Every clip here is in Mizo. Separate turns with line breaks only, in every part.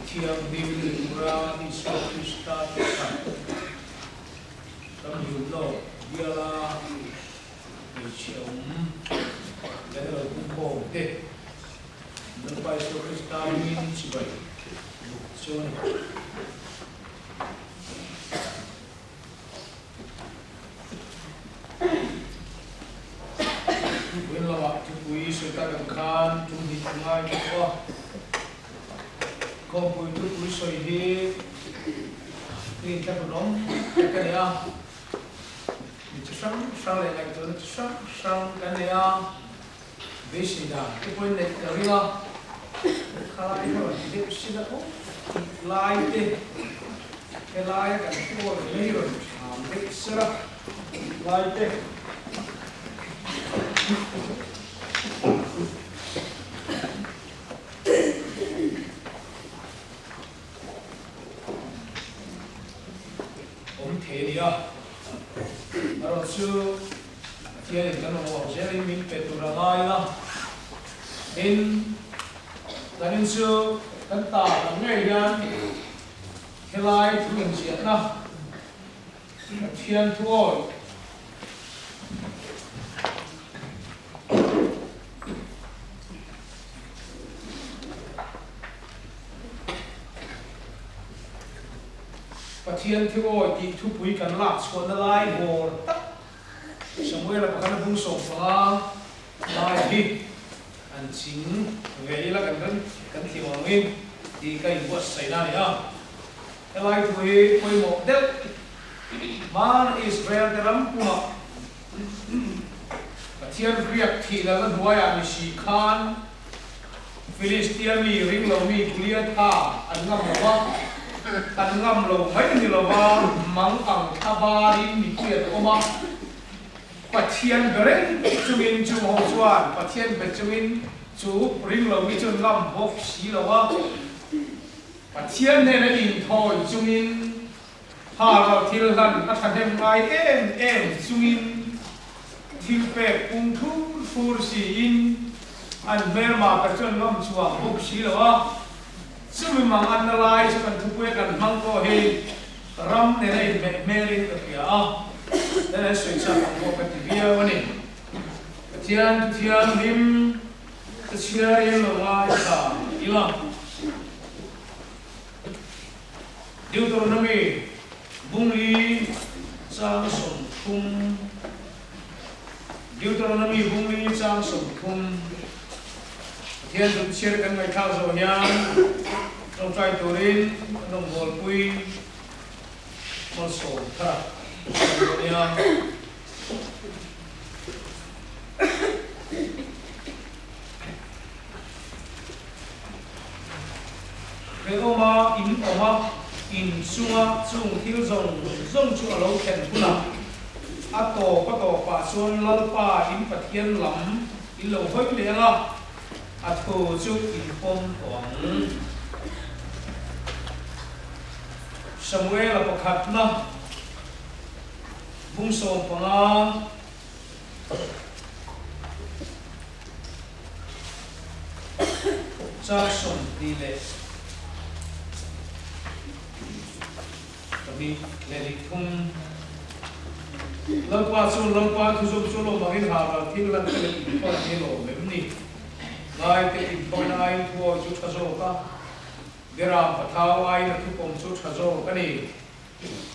Thianghlim tura Isua Krista chhan ramhlun lawk biala hmeichhe awm leh lo pumkhawm te Lalpa Isua Krista hmingin chibai buk chu a ni. Vawiin lamah thupui sawi tak ang khan tum hnih a ngai bawk a. Khawmpui thupui sawi hi clean thlahrunawm tak a ni a, mi chi hrang hrang leh ngaihtuahna chi hrang hrang kan nei a, beisei dan te pawhin neih ka ring a, khalai kha rawn ti deuh sin a aw tih lai te, helaia kan thu awi mai rawn ṭham deuh sela tih lai te. Awm thei a ni a, erawh chu Pathianin kan awm ang zelin min pe tur a ngai la. Tin, zanin chu kan ta ang ngei hian helai thu inziahna Pathian thu awih Pathian thu awi tih thupui kan lak chhuahna lai bawr tak Samuela pakhat a bung 15 lai hi an ching ve ila kan kan kan thiam angin tih ka inbuatsaih na a ni a. Helai thu hi pawimawh deuh hmana Israel te ram pumah Pathian riak thih lalna hnuaiah ni si khan Filistia mi ring lo mi Goliatha an ngam lo va, an ngam lo mai ni lo va, mang ang thla barin mipui an awm a. Pathian be reng chungin chung ho chuan Pathian be chungin chu ring lo mi chu an ngam bawk si lo a. Pathian hnena inthawi chungin Hâ thil hlan a thahnem ngai em em chungin thil pek pung thur thur siin an hmelma ka chuan ngam chhuah bawk si lo a. Chumi mang anna lai chu kan thupuia kan hmang pawh hi ram nena inhmeh hmelin ka hria a, then an sawi chak ang pawh ka ti viau a ni. Pathian Thu Thianghlim ka chhiarin lo ngaithla ila. Deuteronomy bungli chang 30 Deuteronomy bungli chang 30 Pathian dum chhiar kan ngaihthlak zawh hian tawngtai turin kan rawngbawlpui malsawm thar a kan dawn nia. Rinawma in awm a, in chunga chung thil zawng zawng chu a lo thlen hunah a tawp a tawpah chuan Lalpa in Pathian lam in lo hawi leh ang a, a thu chu in pawm tawh ang. Samuela pakhatna bung 15. Chang 22 Lalpa chuan Lalpa thuzawm chu lawm angin ha ral thil lan te leh inkhawm hi lawm em ni? Ngai te inkhawmna aiin thuawi chu tha zawk a, Beram pathau aiin a thupawm chu tha zawk a ni.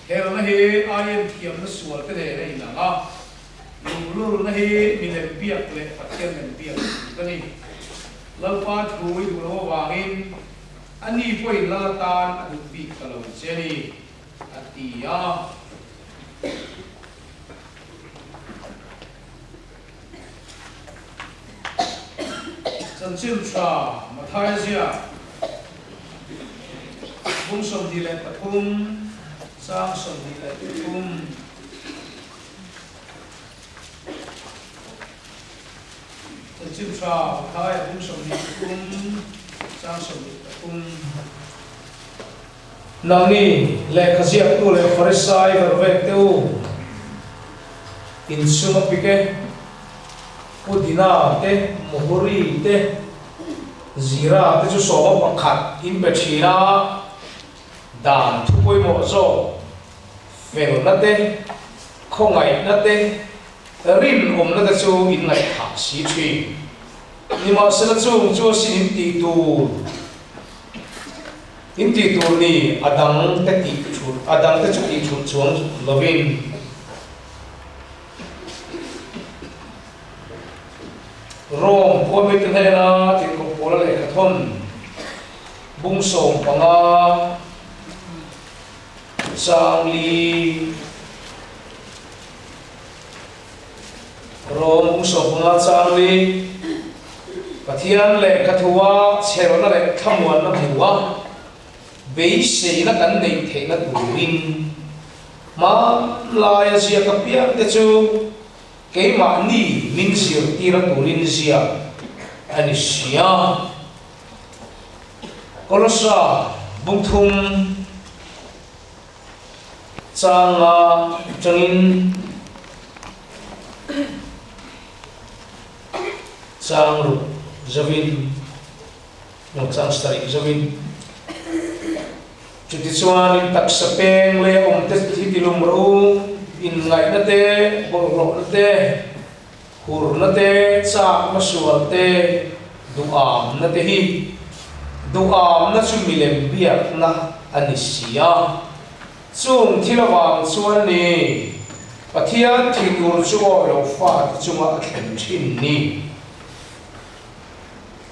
Helna hi aien thiamna sual te nen a inang a, lunglulna hi milem biak leh Pathian lem biak tih ka ni. Lalpa thu i duh lo avangin a ni pawhin lal atan a duh bik ta lo che ni, a ti a. Chanchin tha Mathaia ziak bung 23 chang 23. Chanchin tha Mathaia bung 23 chang 23. Nangni lehkha ziaktu leh Farisai vervek te u, insum a pik e, Pudina te, Muhuri te. Zira te chu sawma pakhat in pe thin a, dan thu pawimawh zawk felna te, khawngaihna te, rinawmna te chu in ngaihthah si thin. Nimahsela chung chu a sin in tih tur in tih tur ni a dang te tih thut a dang te chu tih thut chuang lovin. Rome khuamite hnena tirhkoh Paula lehkhathawn bung 15 changli Rome bung 15 changli Pathian lehkhathua chherna leh thlamuanna hmu a beiseina kan neih theihna turin hmanlaia ziak apiangte chu Keimahni min zirtir a turin ziak a ni si a. Kolosa bungthum changa atangin chang ruk zovin, no chang sarih zovin, Chutichuanin taksa peng leh awmte hi tilum rawh u, inngaihna te, bawlhhlawhna te, hurna te, chakna sual te, duhamna te hi. Duhamna chu milem biakna a ni si a. Chung thil avang chuan ni Pathian thinur chu awi lo fate chunga a thlen thin ni.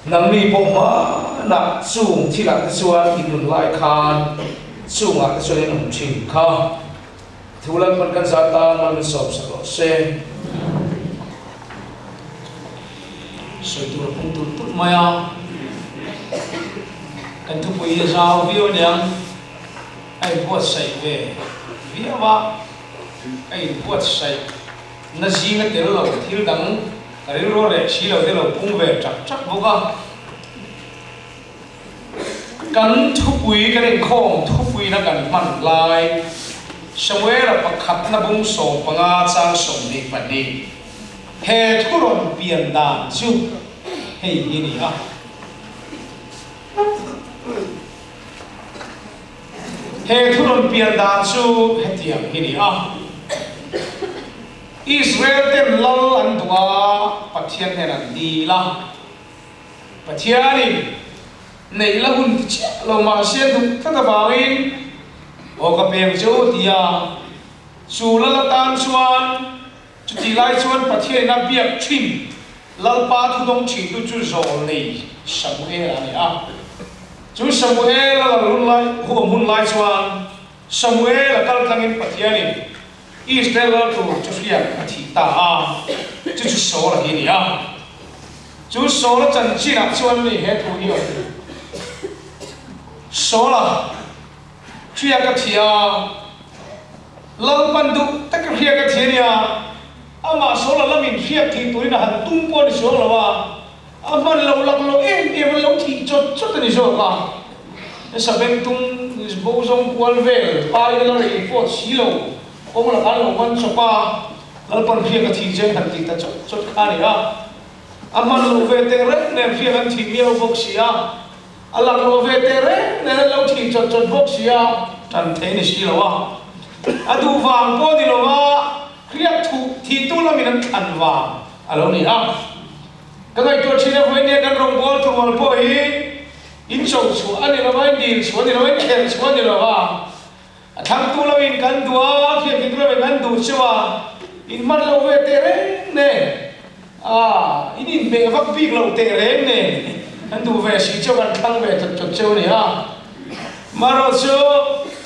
Nangni pawh hmanah chung thilah te chuan i nun lai khan chungah te chuan in awm thin kha. Thu Lalpan kan zah tan mal min sawm sak rawh se. Sawi tur a pung tulh tulh mai a, kan thupui hi a zau viau aniang, a inbuatsaih ve viau a, ka inbuatsaih na zinga tel lo thil dang Ka rilru a reh si lo te lo pung ve chak chak bawk a. Kan thupui kan inkhawm thupuina kan hman lai Samuela pakhatna bung 15 chang 22 he thu rawn pian dan chu hei hi ni a. He thu rawn pian dan chu hetiang hi ni a. Israel ten lal an duh a, Pathian hnen an dil a. Pathianin neih la hun ti chiah lo mahse duh tlat avangin aw ka peng che u ti a, chu lal atan chuan chutih lai chuan Pathianin a biak thin Lalpa thudawng thintu chu zawl nei Samuel a ni a. Chu Samuel a lal hun lai huam hun lai chuan Samuel a kal tlangin Pathianin Israel lal tur chu hriat a thih ta a, chu chu Saul-a hi a ni a. Chu Saul-a chanchinah chuan ni he thu hi a awm. Saul-a hriak a thih a, Lalpan duh taka hriak a thih a nia, amah Saul-a lamin hriak thih turin a han tum pawh a ni chuang lo a, A hman lo lak lo em em an lo thih chawt chawt a ni zawk a, sabeng tung bo zawng kual vel pai la rei pawh si lo kawng lakah an lo man chawp a, Lalpan hriak a thih chen han tih ta chawt chawt kha a ni a. A hman lo ve teh reng nen hriak an thih miau bawk si a, a lak lo ve teh reng nen an lo thih chawt chawt bawk si a, tan thei ni si lo a. A duh vang pawh ni lo a, hriak thuh thihtu lamin an thlan vang a lo ni a. Ka ngaihtuah thin a, vawinia kan rawngbâwl thurual pawh hi in cho chhuah a ni lo a, in dil chhuah a ni lo a, in khelh chhuah a ni lo a, a thlangtu loin kan duh a, hriattir loin kan duh cheu a, in hman lo ve teh reng nen, a in inhmeh vak bik lo teh reng nen kan duh ve si cheu, kan thlang ve chawt chawt cheu a ni a. Marawhchu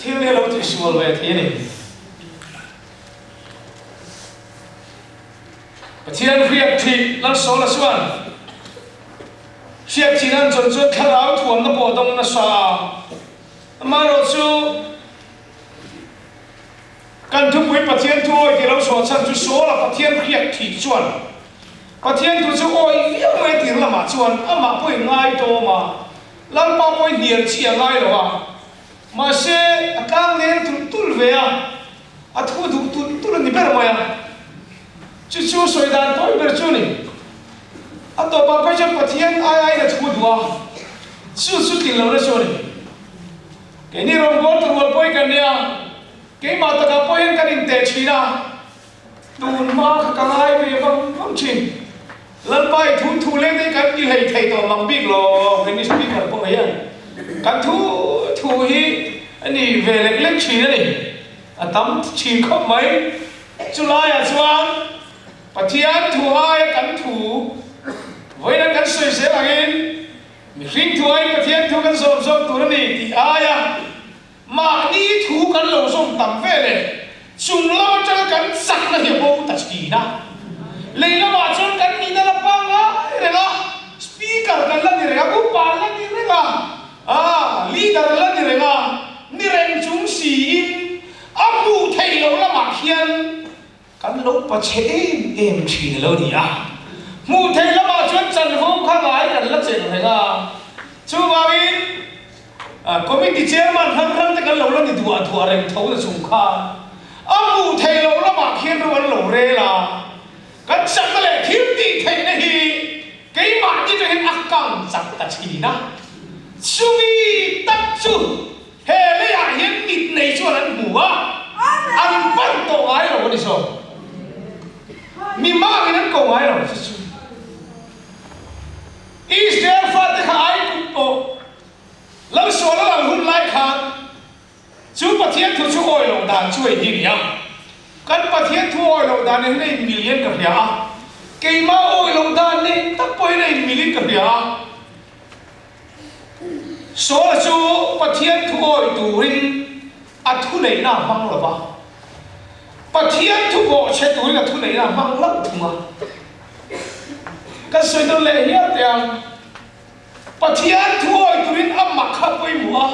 thil hi a lo tihsual ve thei a ni. Pathian hriat thih Lalsawla chuan hriat thih nan chuan chuan thlarau thuamna pawh a dawng nasa a, amaherawhchu kan thupui Pathian thu awi tih lo chhuah chhan chu Sawla Pathian hriat thih chuan Pathian thu chu awi viau mai tir lamah chuan amah pawhin ngai tawm a, Lalpa pawhin hnial chi a ngai lo a, mahse a tlang nel tulh tulh ve a. A thu duh tulh tulh a ni ber mai a, chu chu sawi dan tawi ber chu a ni. A tawpah phei chuan Pathian ai aiin a thu duh a. Chu chu tlin lohna chu a ni. Keini rawngbâwl tu rual pawhin kan nia, keimah takah pawh hian kan inteh thin a, tun hma kha ka ngai ve vang vang thin. Lalpa i thu thu leng te hi kan ti hlei thei tawh mang bik lo, keini speaker pawh hian kan thu thu hi a ni ve lek lek thin a ni, a tam thin khawp mai. Chulaiah chuan Pathian thu aia kan thu vawiin kan sawi zel angin mihring thu aiin Pathian thu kan zawm zawk tur a ni tih aia mahni thu kan lo zawm tam ve leh chung lam atanga kan chakna hi a bo ta thin a. Lei lamah chuan kan nihna la pangngai reng a, speaker kan la ni reng a, upa an la ni reng a, ah leader an la ni reng a, ni reng chung siin a hmuh theih loh lamah khian Kan lo pa chhe em em thin a lo ni a, hmuh theih lamah chuan chanvo kha ngai kan la chelh reng a, chuvangin committee chairman hrang hrang te kan lo la ni duah duah reng tho na chung khan a hmuh theih loh lamah khian ro an lo rel a, kan chakna leh thil tih theihna hi keimahni atangin a kang chak ta thin a, chumi tak chu He leiah hian mit nei chuan an hmu a, an pan tawh ngai lo a ni zawk. Mi mangin an ko ngai lo chu chu. Israel fate kha ai kut pawh Lalsual a lal hun lai khan chu Pathian thu chu awi loh dan chu ei hi a ni a. Kan Pathian thu awi loh dan hian a inmil hian ka hria a, keimah awi loh dan nei tak pawhin a inmilin ka hria a. Saula chu Pathian thu awi turin a thuneihna a hmang lo va, Pathian thu bawhchhe turin a thuneihna a hmang hlauh thung a. Kan sawi dawn leh hial teh ang, Pathian thu awi turin amah kha pawimawh a,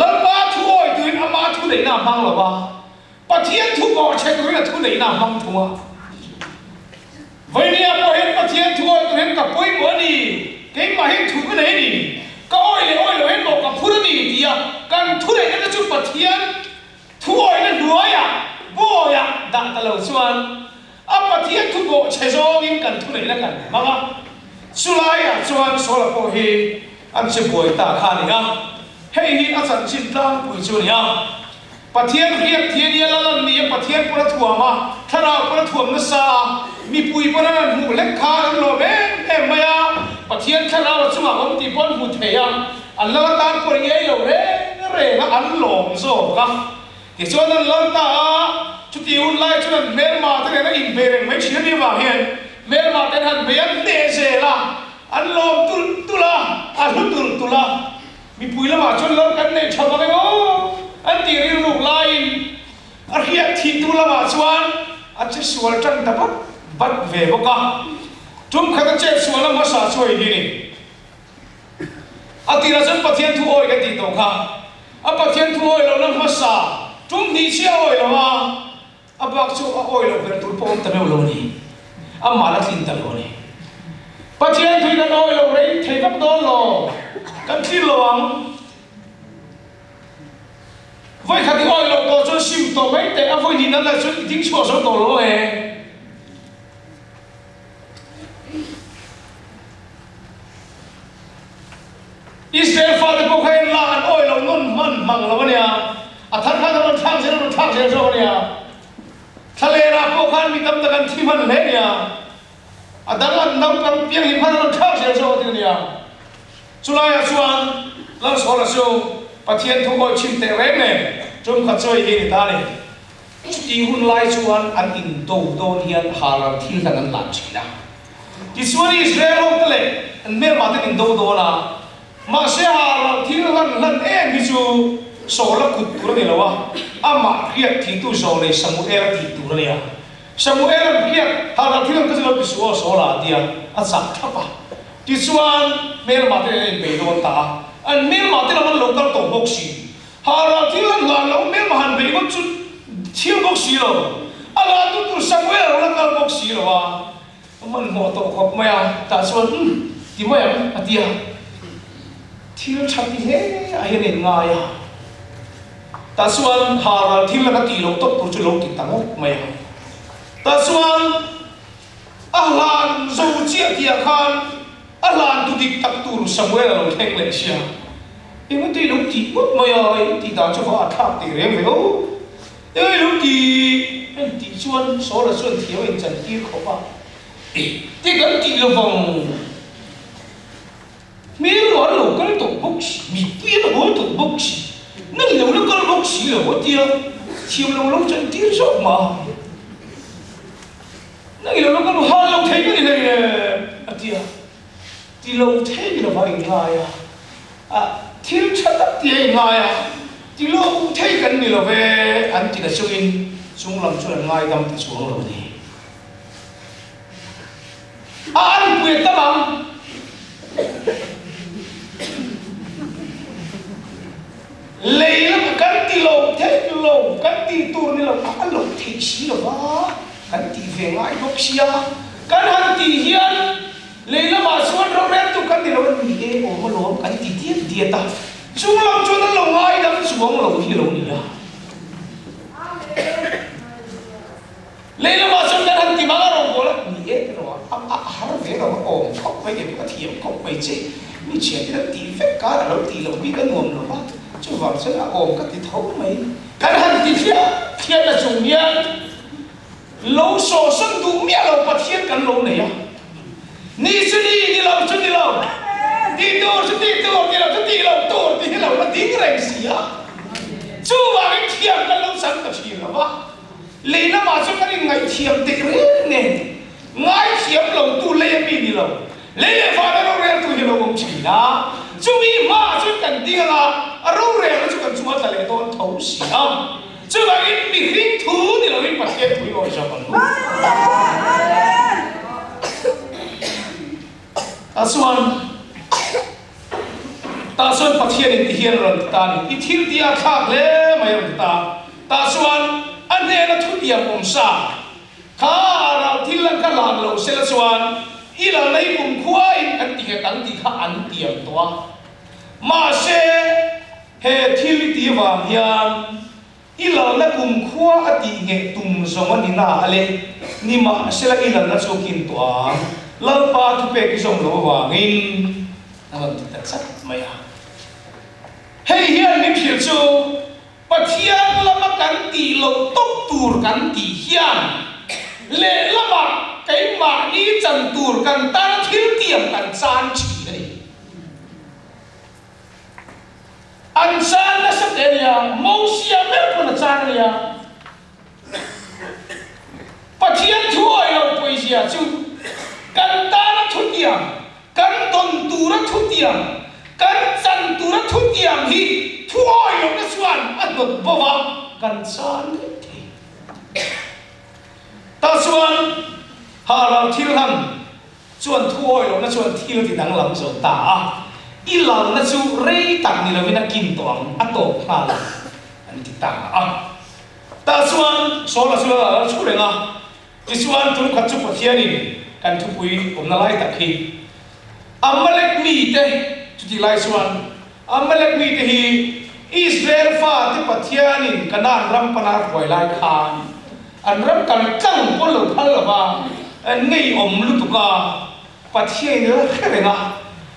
Lalpa thu awi turin ama thuneihna a hmang lo va, Pathian thu bawhchhe turin a thuneihna a hmang thung a. Vawinia pawh hian Pathian thu awi turin ka pawimawh a ni, keimah hian thu ka nei a ni, ka awi leh awi lo hian mawh ka phur a ni tia kan thuneihna te chu Pathian thu awihna hnuaiah bawiah dah ta lo chuan a Pathian thu bawhchhe zawngin kan thuneihna kan hmang a. Chulaiah chuan Saula pawh hi an che buai ta kha a ni a, hei hi a chanchin tlangpui chu a ni a. Pathian riak thi a nia lal an ni a, Pathian pawn a thuam a, thlarau pawn a thuam nasa a, mipui pawn an han hmuh hlek kha an lawm em em mai a, Pathian thlarau a chungah awm tih pawh an hmu thei a, an lal atan pawh iai lo reng reng a, an lawm zawk a. Tichuan an lal ta a, chuti hun lai chuan an hmelma te nen a inbei reng mai thin a nih avang hian hmelma te an han bei an hneh zel a, an lawm tulh tulh a, a hlu tulh tulh a. Mipui lamah chuan lal kan neih tha vang emaw an tih rilruk laiin a hriat thih tu lamah chuan a che sual tan ta bat bat ve bawk a. Tum khat a chet sual a hmasa chu hei hi ni. A tirah chuan Pathian thu awi kan tih tawh kha. A Pathian thu awi lohna hmasa tum hnih chiah a awi lo a, a bak chu a awi loh ber tur pawh awm ta meuh lo a ni. Amah la tlin ta lo a ni. Pathian thui kan awi lo rei thei vak dawn lo, kan thlir lo ang. Vawi khat i awi loh tawh chuan sim tawh mai teh, a vawi hnih nan lah chuan i ding chhuak zo tawh lo ang e. Israel fate pawh kha en la an awi lo nawn hman hmang lo a nia, a thar khan a rawn thlak zel a rawn thlak zel zawk a nia. Thlalera pawh khan mi tam tak an thi hman hle a nia, a dang an naupang piang hi hman a rawn thlak zel zawk a ti a nia. Chulaiah chuan Lalsawla chu Pathian thu awi chhim teh reng nen tum khat chawi hi a ni ta a ni. Chutih hun lai chuan an indo dawn hian Haran thil hlan an lan thin a. Tichuan Israel ho te leh an hmelma te an indo dawn a, mahse Haran thil hlan hlan em hi chu Saula kut tur a ni lo a, amah hriat thihtu Zawlei Samuel a tih tur a ni a. Samuel an hriat Haran thil hlan kha chu lo ti suh aw Saula a ti a, a chak thlap a. Tichuan hmelma te nen an inbei dawn ta a, an hmelma te lam an lo kal tawh bawk si. Hara thil an hlan lo hmel mahan bei ngawt chu thiam bawk si lo, a la tu tur Samuel a lo la kal bawk si lo a, a hmanhmawh tawh khawp mai a, tah chuan umm ti mai ang a ti a, thil tha ti hle ah hian a inngai a, tah chuan Hara thil laka tih loh tawp tur chu lo ti ta ngawt mai a, tah chuan a hlan zo chiah tih ah khan a hlan tu dik tak tur Samuel. Samuel a lo thleng leh sia. Eng ati lo tih ngawt mai a, eng tih dan chu va a thlak teh reng ve o. Eng lo ti en tih chuan Saula chuan thiam a inchan tir khawp a, Eh, te kan tih lovang. Hmel lo an lo kal tawh bawk si, mipui an haw tawh bawk si, nang lo la kal bawk si lo a tia thiam lo lo chan tir zawk mah a. Nang i lo la kal hal lo thei ka ni hlei em a tia ti lo thei lova i ngai a, a thil tha tak tia i ngai a, ti lo thei kan ni lo ve an ti na chungin chunglam chuan an ngaidam ta chuang lo a ni. A anpui a tam ang. Lei lam kan ti lo theih lo, kan tih tur ni lo a lo theih si lo va, kan tih ve ngai bawk sia. Kan han tih hian lei lamah chuan roreltu kan ni lo a ni e, awm alawm kan ti diat diat a, chung lam chuan an lo ngaidam chuang lo hi a lo ni a. Lei lamah chuan kan han ti mang a rawn bawl a, ni e ti rawh a, a har ve lo a, awm khawp mai ke pawh a thiam khawp mai che, mi thian te kan tih vek kar a lo tih loh bik a nuam lo va, chuvang chuan a awm ka ti tho mai. Kan han ti thliah thliah na chung hian lo sawhsawn duh miah lo Pathian kan lo nei a, ni chu ni, ni lo chu ni lo, tih tur chu tih tur, ti lo chu tih lo tur tih hi lo la ding reng si a, chuvangin thiam kan lo chang ta thin lo va. Lei lamah chuan kan inngaihthiam teh reng nen, ngaithiam lo tu lei a mi ni lo, lei leh vana roreltu hi a lo awm thin a, chumi hmaah chuan kan ding anga a rorelna chu kan chunga tla leh dawn tho si a, chuvangin mihring thu ni loin Pathian thu hi awi zawk ang u. Tah chuan Tah chuan Pathian in ti hian a rawn ti ta a ni. I thil tih a thlak hle mai a rawn ti ta a. Tah chuan a hnena thutiam awm sa kha a ral thil lan kha hlan lo sela chuan i lalna hi kumkhua in kan ti nghet ang tih kha an tiam tawh a. Mahse he thil i tih avang hian I lalna kumkhua a tih ngeh tum zawng a ni na a le, nimahsela i lalna chu kin tawh ang, Lalpa thupek i zawm lo avangin a rawn ti ta chat mai a. Hei hian min hrilh chu Pathian lama kan tih loh tawp tur kan tih hian lehlamah keimahni chan tur kan tana thil tiam kan chan thin a ni. An chan nasa teh a nia, Mosia meuh pawn a chan a nia. Pathian thu awi lo pawizia chu kan tana thutiam, kan dawn tura thutiam, kan chan tura thutiam hi thu awi lohna chuan a hnawt bo va, kan chan daih thei. Tah chuan Haral thil han Chuan thu awi lohna chuan thil ti danglam zo ta a, i lalna chu rei tak ni lovin a kin tawh ang, a tawp nghal ang, an ti ta a. Tah chuan Saula chu a lal thu reng a, tichuan tumkhat chu Pathianin kan thupui awmna lai tak hi Amalek mite chutih lai chuan Amalek mite hi Israel fate Pathianin Kanaan ram pana a hruai lai khan An ram kal tlang pawn lo phal lo va, an ngeiawm lutuk a, Pathian in la hre reng a,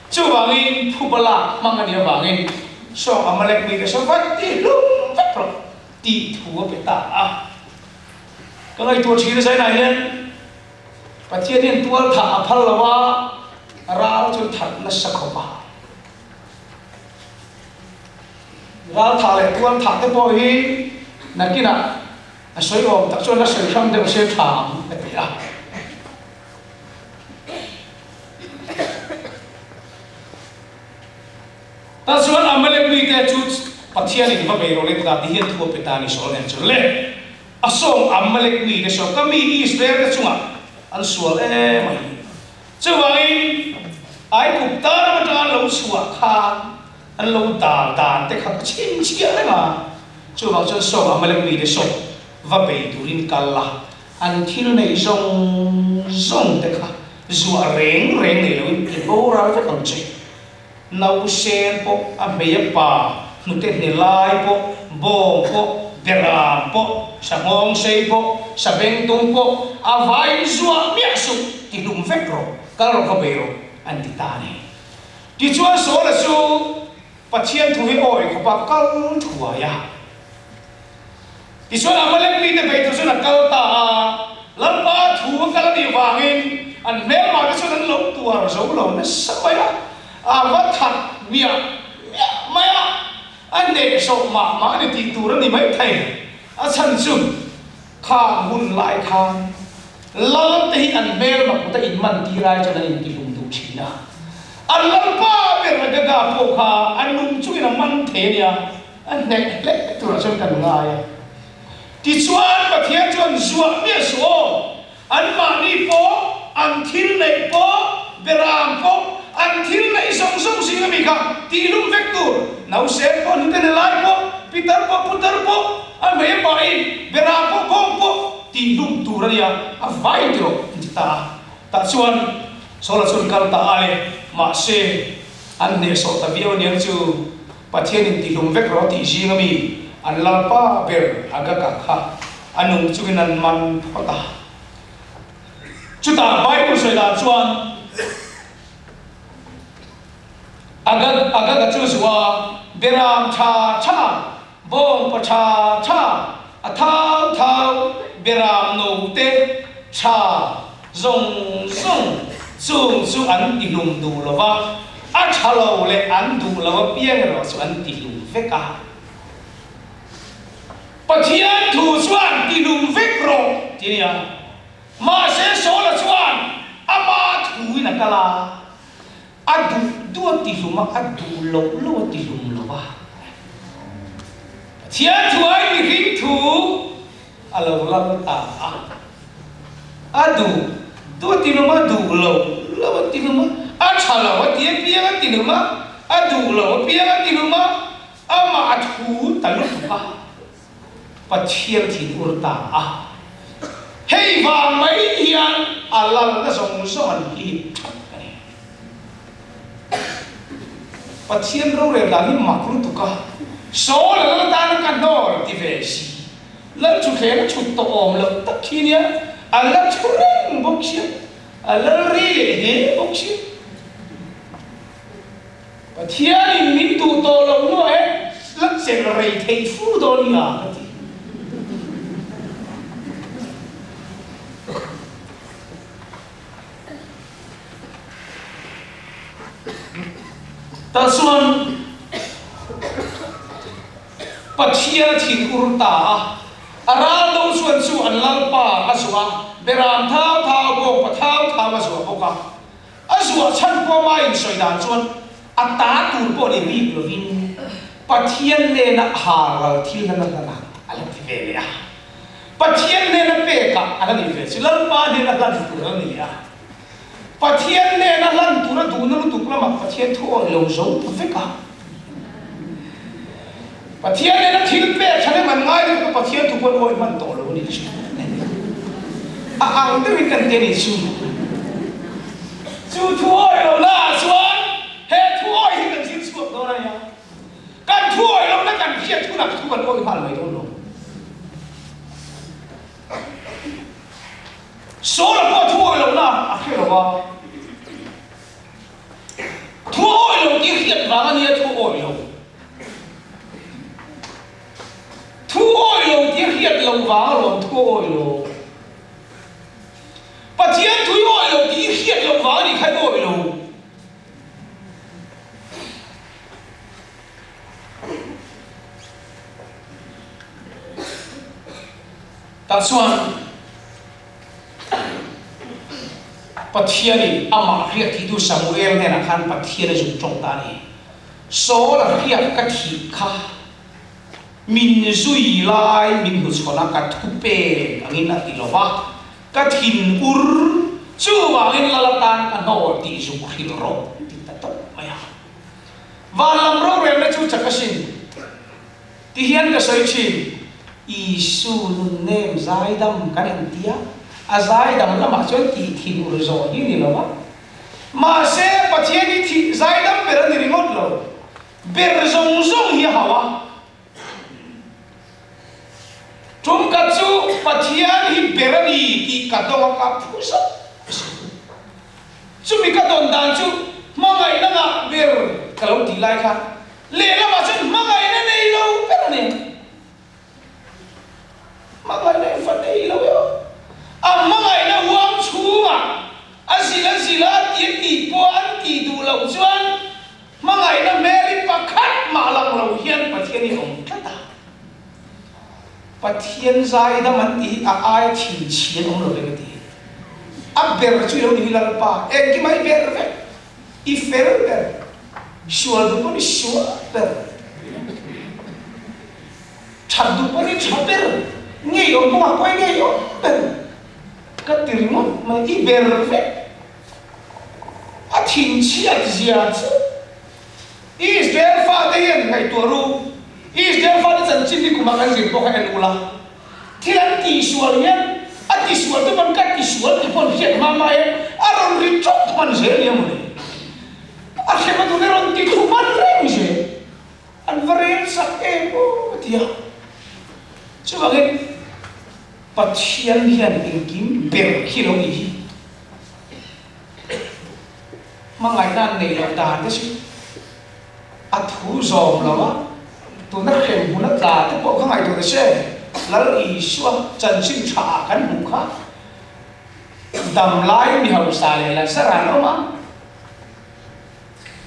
chuvangin phuba lak hmang a nih avangin sawng Amalek mite saw vat ti hlum vek rawh tih thu a pe ta a. Ka ngaihtuah thin a zainah hian Pathian hian tual thah a phal lo a, ral chu that nasa khawp a. Ral thah leh tual thah te pawh hi nakinah A sawi awm tak chuan a sawi hrang deuh se tha ang a ti a. Tah chuan Amalek mite chu Pathianin va bei rawh le ta ti hian thu a pe ta a ni Saul nen chuan le a sawm Amalek mite saw ka mi Israel te chungah an sual em a hi. Chuvangin Aigupta ram atanga an lo chhuah khan an lo dal dan te kha ka chhinchhiah reng a. Chuvang chuan Saw Amalek mite saw va bei turin kal la, an thil nei zawng zawng te kha zuah reng reng nei loin i boral vek ang che. Nausen pawh a hmei a pa, hnute hne lai pawh, bawng pawh, beram pawh, sanghawng sei pawh, sabengtung pawh a vain zuah miah suh, ti hlum vek rawh, kal rawh va bei rawh an ti ta a ni. Tichuan Saula chu Pathian thu hi awi khawp a kal thuai a. Tichuan Amalek mite bei tur chuan a kal ta a, Lalpa thu a kal a nih vangin an hmelmah te chuan an lo tuar zo lo nasa mai a, a va that miah miah mai a, a hnehsawh mah mah a ni tih tur a ni maithei. A chhan chu khang hun lai khan Lal te hi an hmelma kuta inman tir ai chuan an intihlum duh thin a. An Lalpa ber Agaga pawh kha a nung chungin a man thei a nia, a hnek hle turah chuan kan ngai a. Tichuan Pathian chuan zuah miah suh aw, anmahni pawh, an thil neih pawh, beram pawh, an thil neih zawng zawng zing ami kha tihlum vek tur, nausên pawh, hnute nelai pawh, pitar pawh, putar pawh, a hmei a pahin, beram pawh, bawng pawh, Tih hlum tur a nia, a vai ti rawh an ti ta a. Tah chuan Saula chuan kal ta a le, mahse an hnehsawh ta viau aniang chu Pathianin ti hlum vek rawh tih zing ami an lalpa ber Agaga kha a nung chungin an man phawt a. Chutah Bible sawi dan chuan Agag Agaga chu zuah Beram tha tha Bawngpa tha tha, a thau thau, beram no te tha zawng zawng chung chu an ti hlum duh lo va, a tha lo leh an duh lo apiang erawh chu an ti hlum vek a. Pathian thu chuan ti hlum vek rawh ti nia. Mahse Saula chuan ama thuin a kal a. A duh duh a ti hlum a, a duh loh loh a ti hlum lo a. Pathian thu ai mihring thu a lo lal ta a. A duh duh a ti hlum a, duh loh loh a ti hlum a, a tha lo a ti apiang a ti hlum a, a duh loh apiang a ti hlum a, amah a thu ta lutuk a. Pathian thinur ta a. Hei vang mai hian a lalna zawng zawng an hlip that a ni. Pathian rorel dan hi mak lutuk a, Saul a lal tan a ka hnawl ti ve si. Lal chu thleng a chhut tawh awm loh tak khi nia, a la thu reng bawk sia, a lal ri leh hle bawk sia. Pathianin min duh tawh loh nuah e, la chelh rei thei fu dawn nia ka ti. Tah chuan Pathian a thin ur ta a, a ral do chuan chu an Lalpa a zuah a, Beram thau thau, bawngpa thau thau a zuah bawk a. A zuah chhan pawma insawi dan chuan a ta tur pawh ni bik lovin Pathian nena ha ral thil nana hlan a la ti ve leh a. Pathian nena pekah a la ni ve chu Lalpa hnena hlan tur a la ni leh a. Pathian nena hlan tur a duhna lutuk lamah Pathian thu awih lo zo ta vek a. Pathian nena thil pek tha lem an ngai lutuk a Pathian thu pawh an awih hman tawh lo a ni chu. A ang deuhin kan ti a ni chu. Chu thu awih lohna ah chuan he thu awih hi kan zir chhuak dawn a nia. Kan thu awih lohna kan hriat hunah thu kan awih nghal mai dawn lo. Saula pawh thu awih lohna a hre lo va. Thu awih lo tih hriat vang a nia thu awih lo. Thu awih lo tih hriat lo vang alawm thu awih lo. Pathian thui awih lo tih i hriat loh vang a nih kha i awih lo. Tah chuan Pathianin amah hriat thitu Samuel hnenah khan Pathian a zuk tawng ta a ni. Saul a hriat ka thih kha Min zui lai min hnuchhawn a, ka thu pek angin a ti lo va, ka thin ur chuvangin lal atan ka hnawl tih zuk hrilh rawh ti ta tawp mai a. Van lam rorelna chu chak asin ti hian ka sawi thin. Isu nun nem zaidam kan han ti a, a zaidam lamah chuan tih thin ur zawh hi ni lo va, mahse Pathian hi thih zaidam ber a ni ringawt lo. Ber zawng zawng hi a hau a. Tum khat chu Pathian hi ber a ni tih ka dawng a, ka phu zauh a si. Chumi ka dawn dan chu hmangaihna ngah ber, ka lo tih lai khan lehlamah chuan hmangaihna nei lo ber a ni. Hmangaihna i fa nei lo emaw? A hmangaihna huam chhungah a zil a zil a ti a tih pawh an tih duh loh chuan hmangaihna hmel hi pakhat mah lang lo hian Pathian hi a awm tlat a. Pathian zaidam an tih hi a ai thinchhi an awm lo ve ka ti. A ber chu i lo ni hi Lalpa, engkim a i ber vek, i fel ber, sual duh pawn i sual ber, that duh pawn i tha ber, ngeiawm kawngah pawh i ngeiawm ber ka ti ringawt mai, i ber vek. A thinchhiat zia chu Israel fate hian ngaihtuah ru. Israel fate chanchin hi kumah kan zir pawh kha en ula. Thil an tihsual hian a tisual te pawn ka tisual ti pawh an hriat hma hma hian a rawn ri ṭawk hman zel nia mawle. A hrem a tun a rawn ti thu hman reng zel. An va rel sak em aw ka ti a. Chuvangin Pathian hian engkim ber khi lo nih hi. Hmangaihna an neih loh dan te chu a thu zawm lo a, tuna hrem hmun a tla te pawh kha ngaihtuah ta se, Lal Isua chanchin tha ah kan hmuh kha damlai mi hausa leh Lazara an awm a,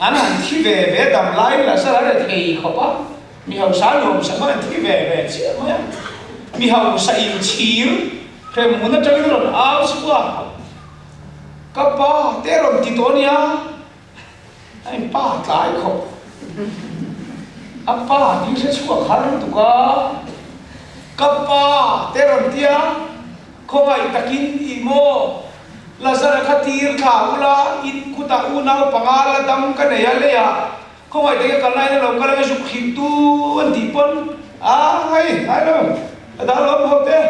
an han thi ve ve damlai Lazara re thei khawp a, mi hausa nuam sak an thi ve ve chiah mai a, mi hausa inchhir hrem hmun atangin a rawn au chhuak. Ka pa te rawn ti tawh ania, a in pa tlai khawp. A pa tih hre chhuak har lutuk a, ka pa te rawn ti a, khawngaih takin i maw Lazara kha tir thla ula, in kutah unau panga la dam ka nei a leiah khawngaih takin a kal laiin a lo kal anga zuk hrilh tu an tih pawn a hei ngai lo ka dah lawm ho te.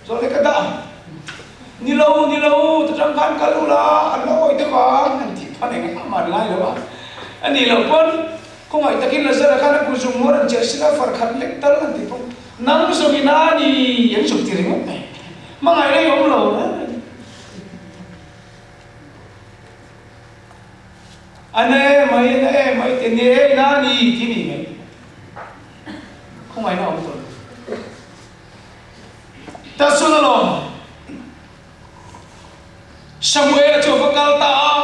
Zawhne ka dah. Ni lo, ni lo, ta tang khan kal ula, an la awi deuh a, an tih phan eng am an ngai lo a. A nih loh pawn, khawngaih takin Lazara khan a kut zung muar an chelh sila, far khat lek tal an ti pawh, nang zawng in a ni, an zuk ti ringawt mai. Hmangaih rei awm lo reng reng. A na em mai, a na em mai, ti ni e, na ni, ti ni mai. Khawngaihna awm tawh lo. Tasun alawm. Samuela chu a va kal ta a,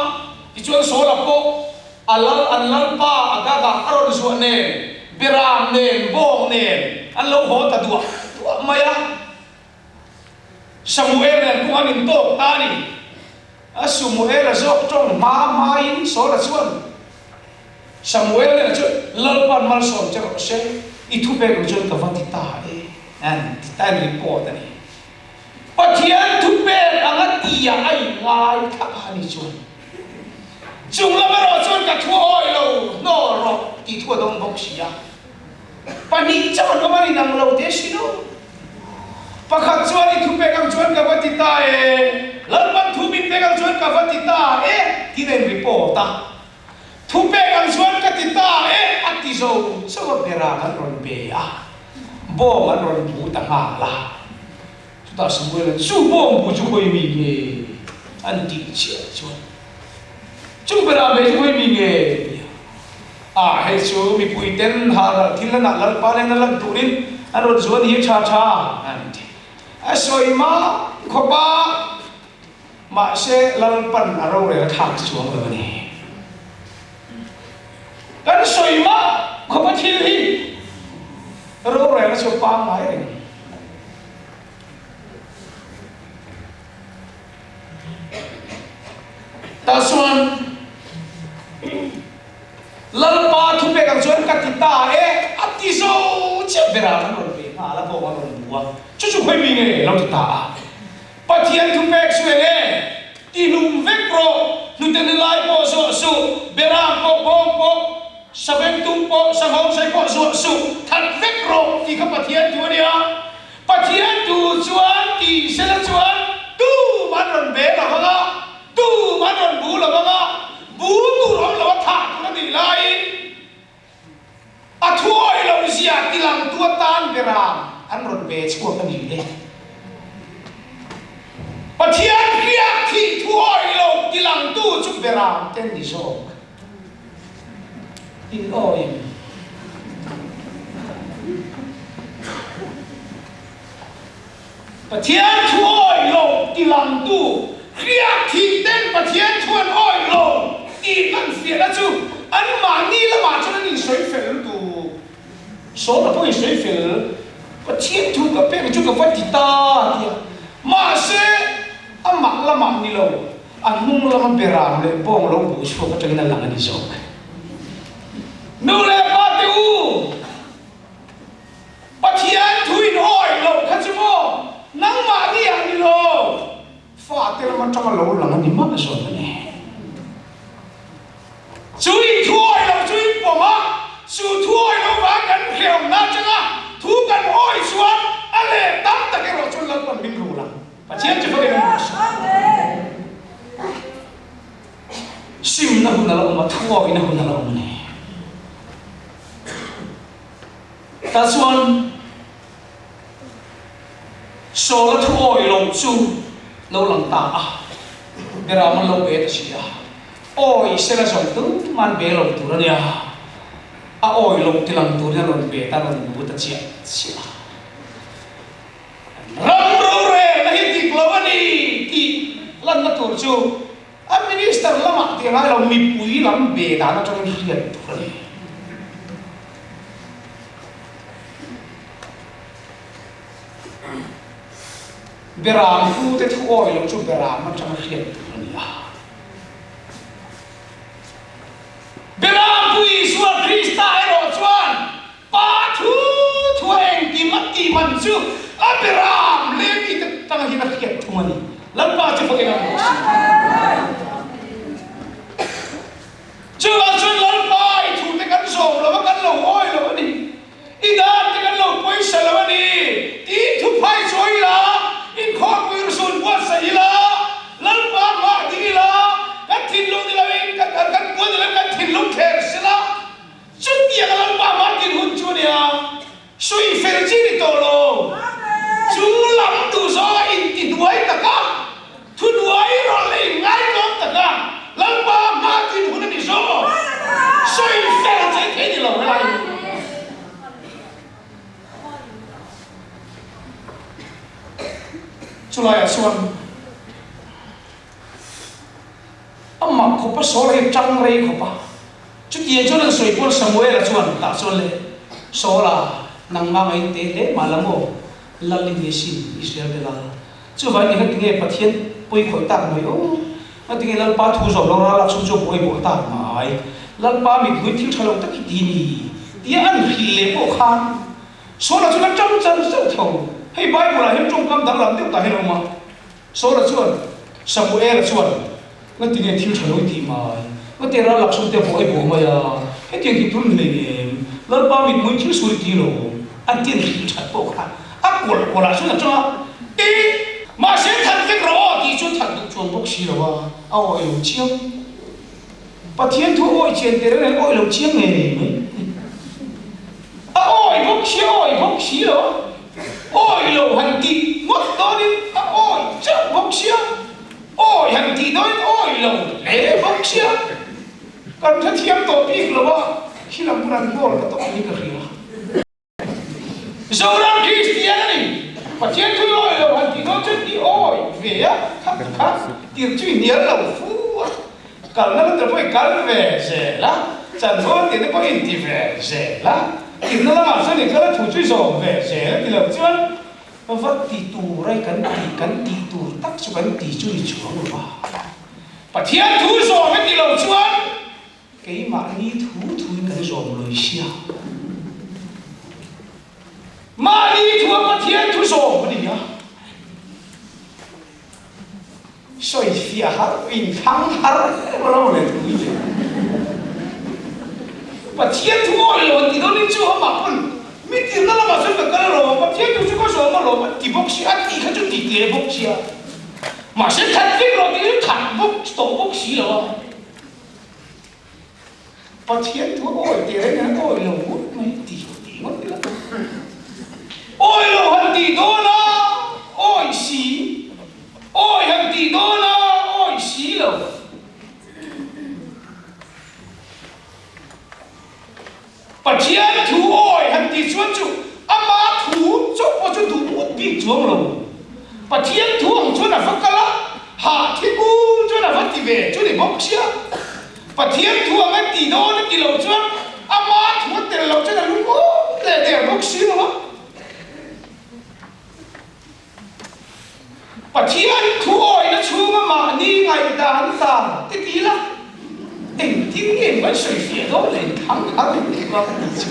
tichuan Saula pawh a lal an lalpa Agaga a rawn zuah nen, Beram nen, Bawng nen an lo haw ta duah duah mai a. Samuel nen kawng an intawk ta a ni. A Samuela zawk tawng hma hmain Saula chuan Samuel hnenah chuan, Lalpa'n malsawm che rawh se, i thupek ang chuan ka va ti ta e, an ti ta in report a ni. Pathian thupek anga tia a inngai thlap a ni chuan, chung lam erawh chuan ka thu awi lo hnawl rawh tih thu a dawng bawk si a. Pahnih chauh an awm a ni nang lo te si lo. Pakhat chuan i thupek ang chuan ka va ti ta e, Lalpa'n thu min pek ang chuan ka va ti ta e, tiin a in report a. Thu pek ang chuan ka ti ta e, a ti zo chauh a berang an rawn pe a, bawng an rawn bu ta nghal a. Chutah Samuel-a chu bawng bu chu khawi mi nge? an tih chiah chuan, Chu berang ve chu khawi mi nge? a ti a. Ah, hei chu mipui ten hahral thil lanah Lalpa nen a lan turin an rawn zuan hi tha tha, an ti. A sawi mah khawp a. Mahse, Lalpan a rorel a thlak chuang lo a ni. Kan sawi mah khawpa thil hi rorel a chu pangngai reng. Tah chuan Lalpa thupek ang chuan ka ti ta e, a ti zo chiah berah kan rawn ve nghal a, bawng a rawn bu a, chu chu khawi mi nge lo ti ta a. Pathian thupek chu eng e? Tihlum vek rawh, hnute ni lai pawh zuah suh, Beram pawh, bawng pawh, savengtung pawh, sanghawngsei pawh zuah suh, that vek rawh tih kha Pathian thu a nia. Pathian thu chuan tih sela chuan tum an rawn be lo vang a, tum an rawn bu lo vang a, bu tur awm lo a thah tur a nih laiin A thuawi lo zia tilangtu atan beram an rawn ve chhuak a ni le. Pathian hriat thih thuawi lo tilangtu chu beram te an ni zawk. In awim. Pathian thu awih lo ti langtu hriak thih ten Pathian thu an awih lo tih kan fiahna chu anmahni lamah chuan an insawi fel lutuk. Sawn a pawh insawi fel, Pathian thu ka pek chu ka va ti ta a ti a. Mahse, amah lamah ni lo, a hnung lama beram leh bawng lo buh chhuak atangin a lang a ni zawk. Nu leh pa te u! Pathian thu in awih loh kha chu maw nangmahni ah ni lo, fate lam atanga lo lang a ni mah zawk a ni. Chu in thu awih loh chu in pawm a, chu thu awih loh vang kan hreawmna atanga thu kan awih chuan a leh tam tak erawh chuan Lalpan min rul ang. Pathian chu fakin a hmu a. Simna hun a la awm a, thu awihna hun a la awm a ni. Tah chuan Saula thu awih lo chu lo lang ta a, Beram an lo be ta si a, Awi sela zawng tumah an be lo tur a nia, a awih lo ti lang turin a rawn be ta, a rawn bu ta chiah chiah a. Ram rorelna hi dik lo a ni tih lanna tur chu A minister lamah tih ngai lo mipui lam ve dan atangin hriat tur a ni. Beram pute thu awi lo chu beram atanga hriat tur a ni a. Beram pu Isua Krista erawh chuan Pa thu thu a engkim a tih man chu a beram leh mite tang hian a hriat thung a ni. Lalpa chu fakin a hmu a si. Chuvang chuan Lalpa i thute kan zawm lo a, kan lo hawi lo a ni. I dan te kan lo pawisa lo a ni. Tiin thuphai chawi ila, inkhawlpui rusun buatsaih ila, Lalpa hmah ding ila, kan thinlung ni loin kan kan puan ni loin kan thinlung thler sela, Chutiang a Lalpa Martin hun chu a nia, sawi fel chi ni tawh lo. Chu lam duh zawnga intihnuai taka, thuhnuai rawlh leh inngaitawm taka Lalpa Martin hun a ni zawk. Sawi fel chei thei ni lo helai hi. Chulaiah chuan. A mak khawp a, Saul hi tang rei khawp a. Chutiang chuan an sawi pawn Samuela chuan tah chuan le, Saula, nangmah ngain te hle mah la maw? Lal i ni asin, Israel te lal. Chuvangin ni kha tinge Pathian pawi khawih tak mai aw? Ngatinge Lalpa thu zawm lo ral lak chhung chu buai bawh tak mai? Lalpa mithmui thil tha lo tak hi ti ni? Tia an hrilh leh pawh khan Saula chuan a tang char zeuh tho. Hei Bible ah hian tawngkam danglam deuh tah hian a awm a. Saula chuan, Samuela chuan, Ngati nge thil tha lo i tih mai? Ngati ral lak chhungte pawh i bawh mai a, hetiang tih tur ni hlei nem, Lalpa mithmui thil sur i ti lo, an ti an hrilh that pawh kha a kawlh kawlh ah chuan a tang a, I mahse that vek rawh aw tih chu that duh chuang bawk si lo a, a awih lo chiang. Pathian thu awih chian tel reng awih lo chiang ngei mai. A awih bawk si a awih bawk si lo a, awih lo han tih ngawt dawnin a awih chauh bawk si a, awih han tih dawnin awih lo hle bawk si a, kan hrethiam tawh bik lo a, khi lam pawn an hnawl ka tawh ang hi ka hria. Zoram Kristian a ni. Pathian thu awih lo han tih dawn chuan i awih ve a, kha kha tir chu i hnial lo fu a, kalna la tur pawh i kal ve zel a, chanvo tihna pawh i inti ve zel a, tirna lamah chuan i kal a thu chu i zawm ve zel a ti lo chuan va ti tur a i kan tih kan tih tur tak chu kan ti chu ni chuang lo va. Pathian thu zawm i ti lo chuan Keimahni thu thuin kan zawm lo i sia. Mahni thua Pathian thu zawm a ni a. Sawi fiah har, inthlang har em lo le thu i le. Pathian thu awih lo an ti dawn in chu amah pawn mi tirna lamah chuan ka kal alawm, Pathian thu chu ka zawm alawm a ti bawk si, a tih kha chu ti tle bawk sia. Mahse that vek rawh tih chu that bawk tawh bawk si lo a. Pathian thu awi teh reng hian awi lo ngawt mai ti ti ngawt ila. Awi lo han tih dawn a, awi si. Awi han tih dawn a, awi si lo. Pathian thu awi han tih chuan chu ama thu chauh pawh chu duh ut bik chuang lo. Pathian thu ang chuan a va kal a, hah thi bur chuan a va ti ve chu ni bawk sia. Pathian thu ang a ti dawn a ti loh chuan ama thu a tel loh chuan a lungawm leh der bawk si lo a. Pathian thu awihna chhunga mahni ngaihdan dan te ti la, engtin nge kan sawi fiah dawn le thang har in tih vang a ni chu.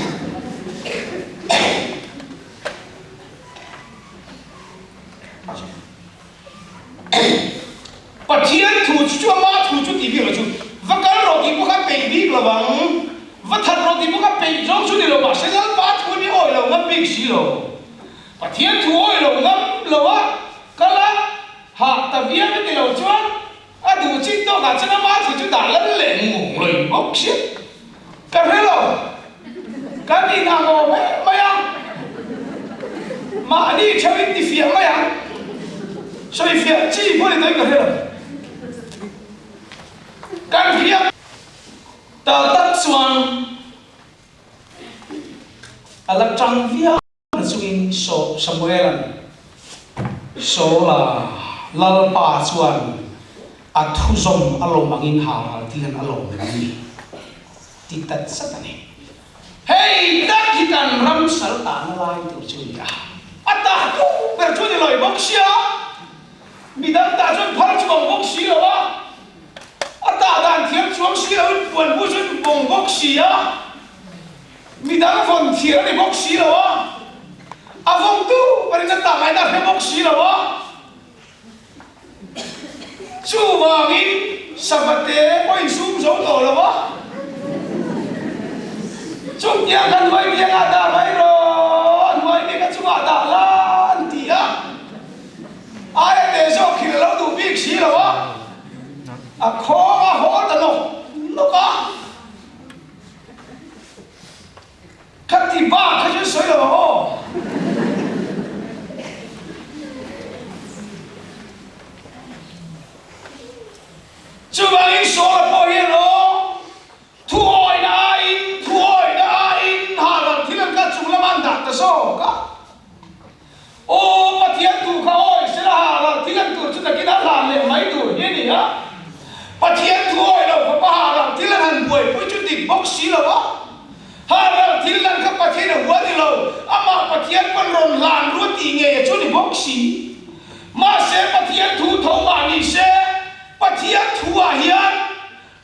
Pathian thu chu chu ama thu chu tih bik lo chu va kal rawh tih pawh kha peih bik lo ang, va that rawh tih pawh kha peih zawng chu ni lo mahse Lalpa thu ni awih lo ngam bik si lo. Pathian thu awih lo ngam lo a kal a, hah ta viau a ti lo chuan a duh chin tawkah chuan ama thu chu dah lal leh ngung lawih bawk si. Ka hre lo, kan inang awm em mai a, mahni theuhin ti fiah mai ang, sawi fiah chi pawh ni tawhin ka hre lo. Kan hriat ta tak chuan a la tang viau. Chungin Samuela'n Saula Lalpa chuan a thuzawm a lawm angin Haral ti hian a lawm em ni? ti ta zat a ni. Hei tak hi kan ram sal tahna lai tur chu a ni a, a tah tu ber chu a ni lawi bawk sia, midang tah chuan phar chuang bawk si lo a, a tah dan thiam chuang si loin puan bu chuan bawng bawk si a. Midang vawn thiar a ni bawk si lo a, a vawngtu berin a tah ngaihna a hre bawk si lo a. Chuvangin Savate pawh insum zo tawh lo a, Chungtiang kha hnuai biangah dah mai rawh, a hnuai bianga chungah dah la an ti a. Aia te zawk hi a lo duh bik si lo a, a khawng a haw ta nawk nawk a. Kha ti bak kha chu sawi lo ang aw. Chuvangin Saula pawh hian aw, thuawihna aiin thuawihna aiin Haran thil an kal chung lama an dah ta zawk a. Aw Pathian tu kha awi sela ha ral thil an tur chu takin a hlan leh mai tur hi a ni a. Pathian thu awi lo khawpa ha ral thil an han buaipui chu dik bawk si lo a. Ha ral thil lan kha Pathian a hua ni lo, amah Pathian pawn rawn hlan rua tih ngei a chu ni bawk si. Mahse Pathian thu tho mah ni se, Pathian thu ah hian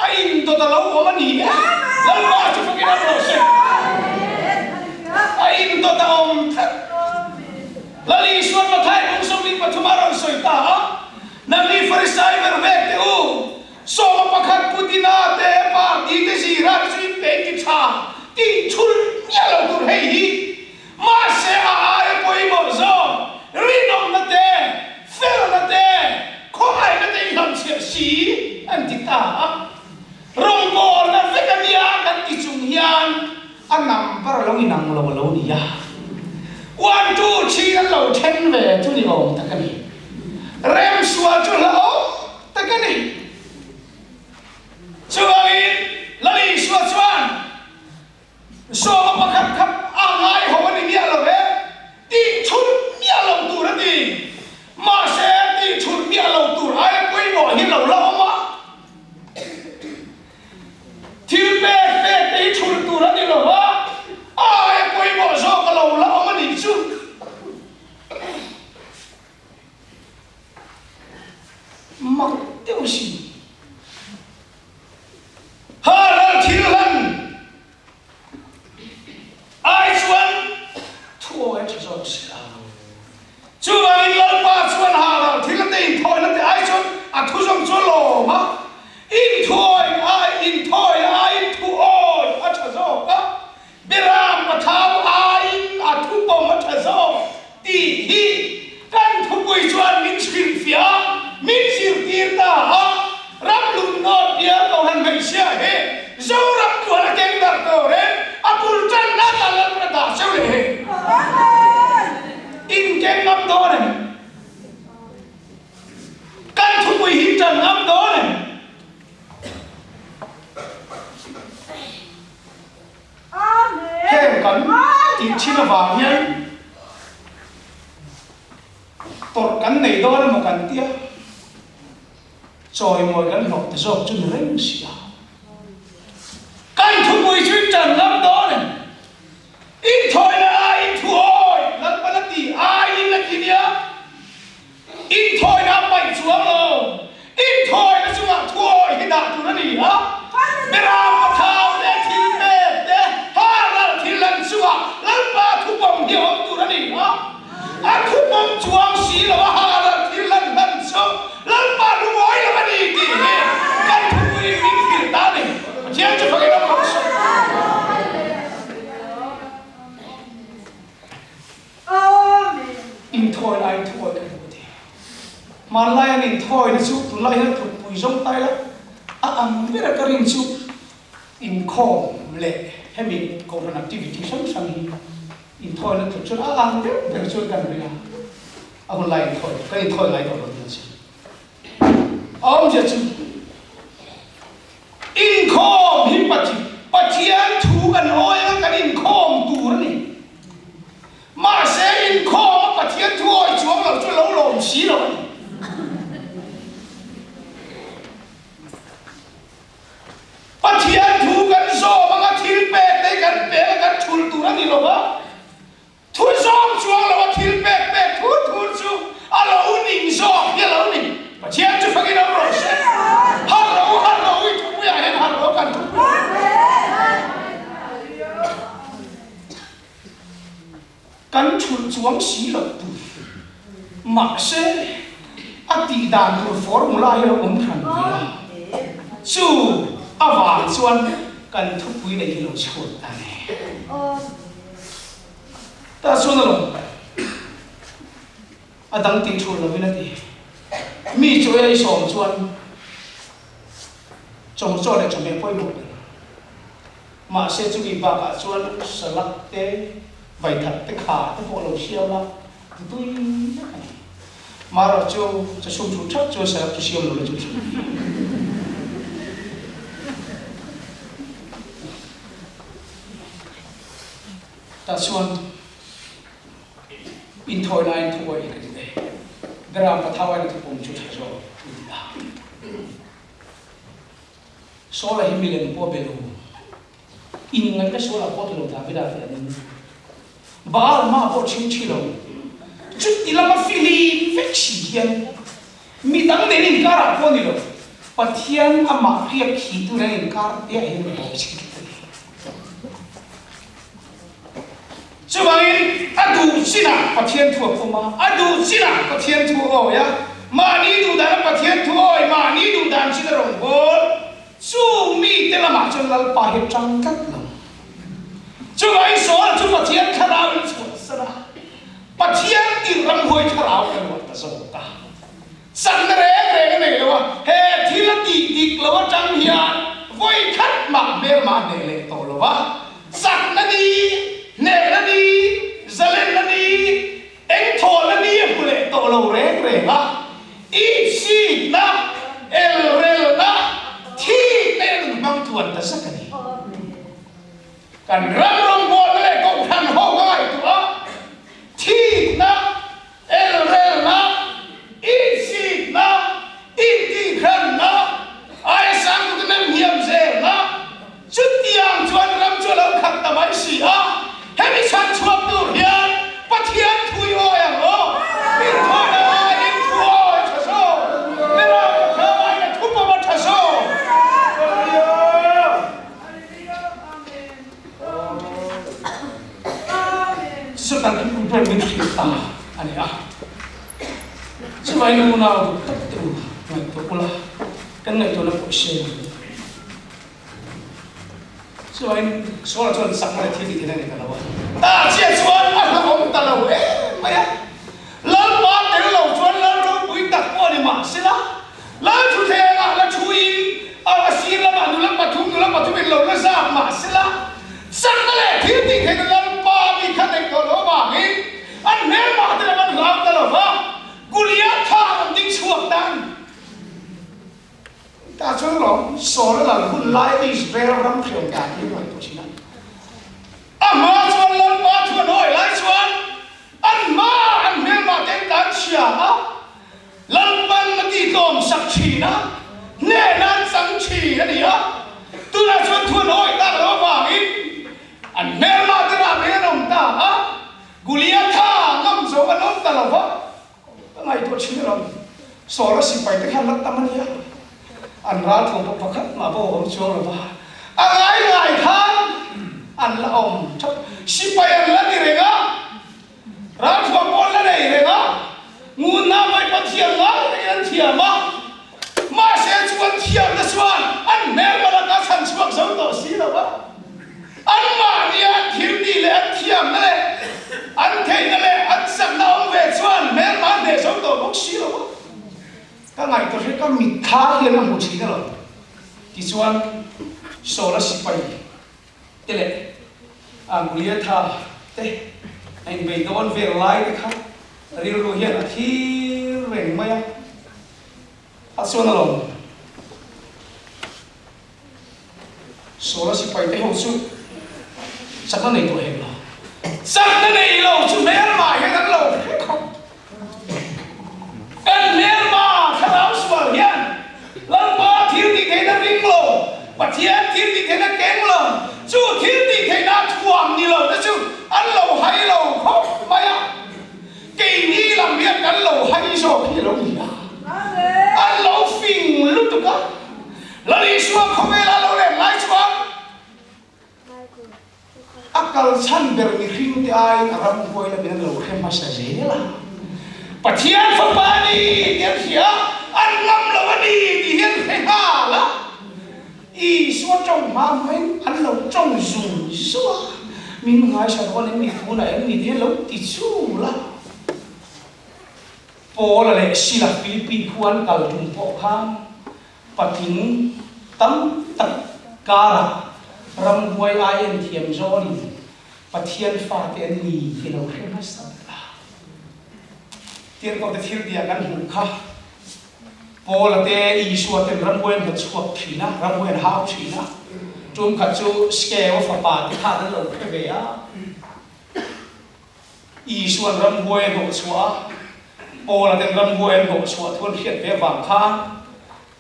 A indawt a lo awm a ni e. Lalpa chu fakin a rawh se. A indawt a awm tlat. Lal Isuan Mathai bung 23 a rawn sawi ta a, Nangni Farisai ber vek teh u, sawma pakhat Putina te party te zira te chu in pe in ti tha tih thul miah lo tur hei hi. Mahse a aia pawimawh zawk rinawmna te, felna te, khawngaihna te i hlamchhiah si an ti ta a. Rawngbawlna vek a nia kan ti chung hian a number a lo inang lo a lo ni a. One two three an lo then ve chu ni awm tak a ni. Remsual chu hlauhawm tak a ni. Chuvangin Lal Isua chuan Sawma pakhat khat a ngai ho a ni miah lo e, tih chhun miah lo tur a ni. Mahse, tih chhun miah lo tur aia pawimawh hi lo la awm a. Thil pek pek te hi chhun tur a ni lo va, a aia pawimawh zawk a lo la awm a nih chu. Mak deuh si. Ha ral thil hlan ai chuan thu awi a tha zawk si a. Chuvangin Lalpa chuan ha ral thil te inthawina te ai chuan a thu zawng chu a lawm a, inthuawi ai inthawina aiin thu awi a tha zawk a, Beram pathau aiin a thu pawm a tha zawk tih hi kan thupui chuan min hrilhfiah a, min zirtir ta a. Ram lungnawn bial kohhran hmeichhia hi Zoram tluan a keng darh tur in a bul tanna ta lalna dah cheu leh hi in keng ngam dawn em? Kan thupui hi tan ngam dawn em? kan tih thin avang hian tawrh kan nei dawn emaw kan tia chawimawi kan hlawh ta zawk chu ni reng si a. Kan thupui chu in tan ngam dawn em? Inthawina aiin thuawi Lalpan a ti aiin a ti nia. Inthawina a paih chuang lo. Inthawina chungah thuawi hi dah tur a ni a. Beram pathau te, thil pek te, haral thil an chungah Lalpa thupawm hi a awm tur a ni a. A thupawm chuang si lo a haral thil an hlan chu Lalpa lungawi lo a ni tih hi kan thupuiin min hrilh ta a ni. Pathian chu fakin awm rawh se. Inthawi lai inthawi ka hmu ti. Hmanlai an inthawina chu tunlai hian tlukpui zawng ta ila a ang ber a ka rin chu inkhawm leh hemi kohhran activity hrang hrang hi inthawina tluk chuan a ang deuh ber chuan kan ring a, a hunlai inthawi kan inthawi ngai tawh lo tih an sawi. A awmzia chu Inkhawm hi Pathian thu kan awi anga kan inkhawm tur a ni. Mahse inkhawm a Pathian thu awi chuang lo chu lo lawm si lo a ni. Pathian thu kan zawm anga thil pek te kan pek a kan thul tur a ni lo va. Thu zawm chuang lo a thil pek pek thur thur chu a lo ning zawk hi a lo ni. Pathian chu fakin awm rawh se. Harh lo, harh lo i thupuiah hian harh lo kan thupui. Kan thulh chuang si loh tur. Mahse, a tih dan tur formula hi a lo awm hran ve a. Chu avang chuan kan thupui nei hi lo chhuak ta ni. Tah chuan a lawm. A dang tih thul lovin a ti. Mi chu ei sawm chuan chawng chaw leh chawhmeh pawimawh ber. Mahse chumi bakah chuan salak te, vaithat te, kha te pawh lo siam a, ti tui vek a ni. Marawh chu chawchhum thu thap chuan salak chu siam lo la chu thin. Tah chuan inthawi laiin thuawi ka ti ve. Beram pathau aina thupum chu tha zawk i ti a. Saula hi milem pawh be lo, inngaihna sualah pawh ti lo Davida te an in. Baal mah pawh chhing thi lo. Chuti lama fihlim vek si hian midang nen inkarah pawh ni lo, Pathian amah hriat thitu nen inkar te ah hian ka bawm chhing tlat a ni. Chuvangin a duh chinah Pathian thu a pawm a, a duh chinah Pathian thu a awi a, mahni duh dana Pathian thu a awi, mahni duh dan chin a rawn bawl. Chu mite lamah chuan Lalpa hi a tang tlat lo. Chuvangin Saul chu Pathian thlarauin chhuah san a, Pathian tirh ramhuai thlarau ka luah ta zawk a. Chakna reng reng a nei lo a, he thil a tih dik lo atang hian vawi khat mah hmelma a hneh leh tawh lo a, chakna ni, hnehna ni, zalenna ni, engthawlna ni a hmu leh tawh lo reng reng a, inchhitna, elrelna, thikna in an hmang tluan ta zak a ni. Kan ram rawngbawlna leh kohhran ho ka ngaihtuah a, thikna, Elrelna, inchhitna, intihhranna, aisangtute nem hniam zelna, chutiang chuan ram chu a lo khat ta mai si a, hemi chhan chhuak tur hian Pathian thui awi ang aw, inthawina aiin thu awi tha zawk, Beram thla aiin a thupawm a tha zawk. Satan hi pu ber min hrilh ta a ni a. Chuvangin unau duh tak te u ngaihtuah ula, kan ngaihtuahna pawh i hre ang u. Chuvangin Saula chuan chakna leh thil tih theihna a nei ta lo a. Ta chiah chuan a hlauhawm ta lo em mai a. Lalpa tel lo chuan lal ropui tak pawh a ni mahsela, Lal thutthlengah la thuin a a sir lamah nula pathum nula pathumin lo la zak mahsela, chakna leh thil tih theihna Lalpa mi kha neih tawh loh avangin an hmelmah te lam an hlau ta lo va, Goliath kha a rawn ding chhuak ta a ni. Tah chuan lawm Saul-a lal hun lai Israel ram hriam dan hi a ngaihtuah thin a. A hma chuan. tlawm sak thin a, hnehna an chang thin a ni a. Tunah chuan thu an awih tak loh avangin an hmelma te rah an awm ta a, Goliatha ngam zo an awm ta lo va. Ka ngaihtuah thin alawm. Sawl a sipai te khan la tam a nia. An ral thawm pawh pakhat mah pawh a awm chuang lo va. A ngai ngai khan an la awm thap. Sipai an la ni reng a, ral thuam pawh an la nei reng a, ngunna mai pawh thiam ngai rengin an thiam a. Mahse chu an thiamna chuan an hmelma lakah chhan chhuak zo tawh si lo va. Anmahnia an thiltih leh an thiamna leh an theihna leh an chakna awm ve chuan hmelma an hneh zo tawh bawk si lo va. Ka ngaihtuah hre ka mitthla hian a hmu thin alawm. Tichuan Saula sipai te leh Goliatha te a inbei dawn vel lai te kha rilru hian a thlir reng mai a. A chuan alawm. Saula sipai te ho chu chakna nei tawh hek lo. Chakna nei lo chu hmelma hian an lo hre khawp. Kan hmelma thlarau sual hian Lalpa thil tih theihna ring lo, Pathian thil tih theihna keng lo, chu thil tih theihna thuam ni lo te chu an lo hai lo khawp mai a. Keini lam hian kan lo hai zawk hi a lo ni a, an lo fing lutuk a. Lal Isua khawvela lo len lai chuan a kal chhan ber mihring te aiin a ram huai lamin an lo hre hmasa zel a. Pathian fapa a ni tih an hria a, an ngam lo a ni tih hi an hre nghal a. Isua tawng hma hmain an lo tawng zung zung a, min ngaisa dawn em ni tunah em ni tih an lo ti chul a. Paula leh Sila Philippi khua an kal tum pawh khan patling tam tak karah ramhuai ai en thiam zawnin Pathian fate an ni tih lo hre hmasa ber a. Tirhkohte thil tih ah kan hmuh kha Paula te Isua ten ramhuai an hnawtchhuak thin a, ramhuai an hau thin a. Tum khat chu Skewa fapa te khan an lo hre ve a. Isua'n ramhuai a hnawhchhuah a, Paula ten ramhuai an hnawhchhuah thu an hriat ve avang khan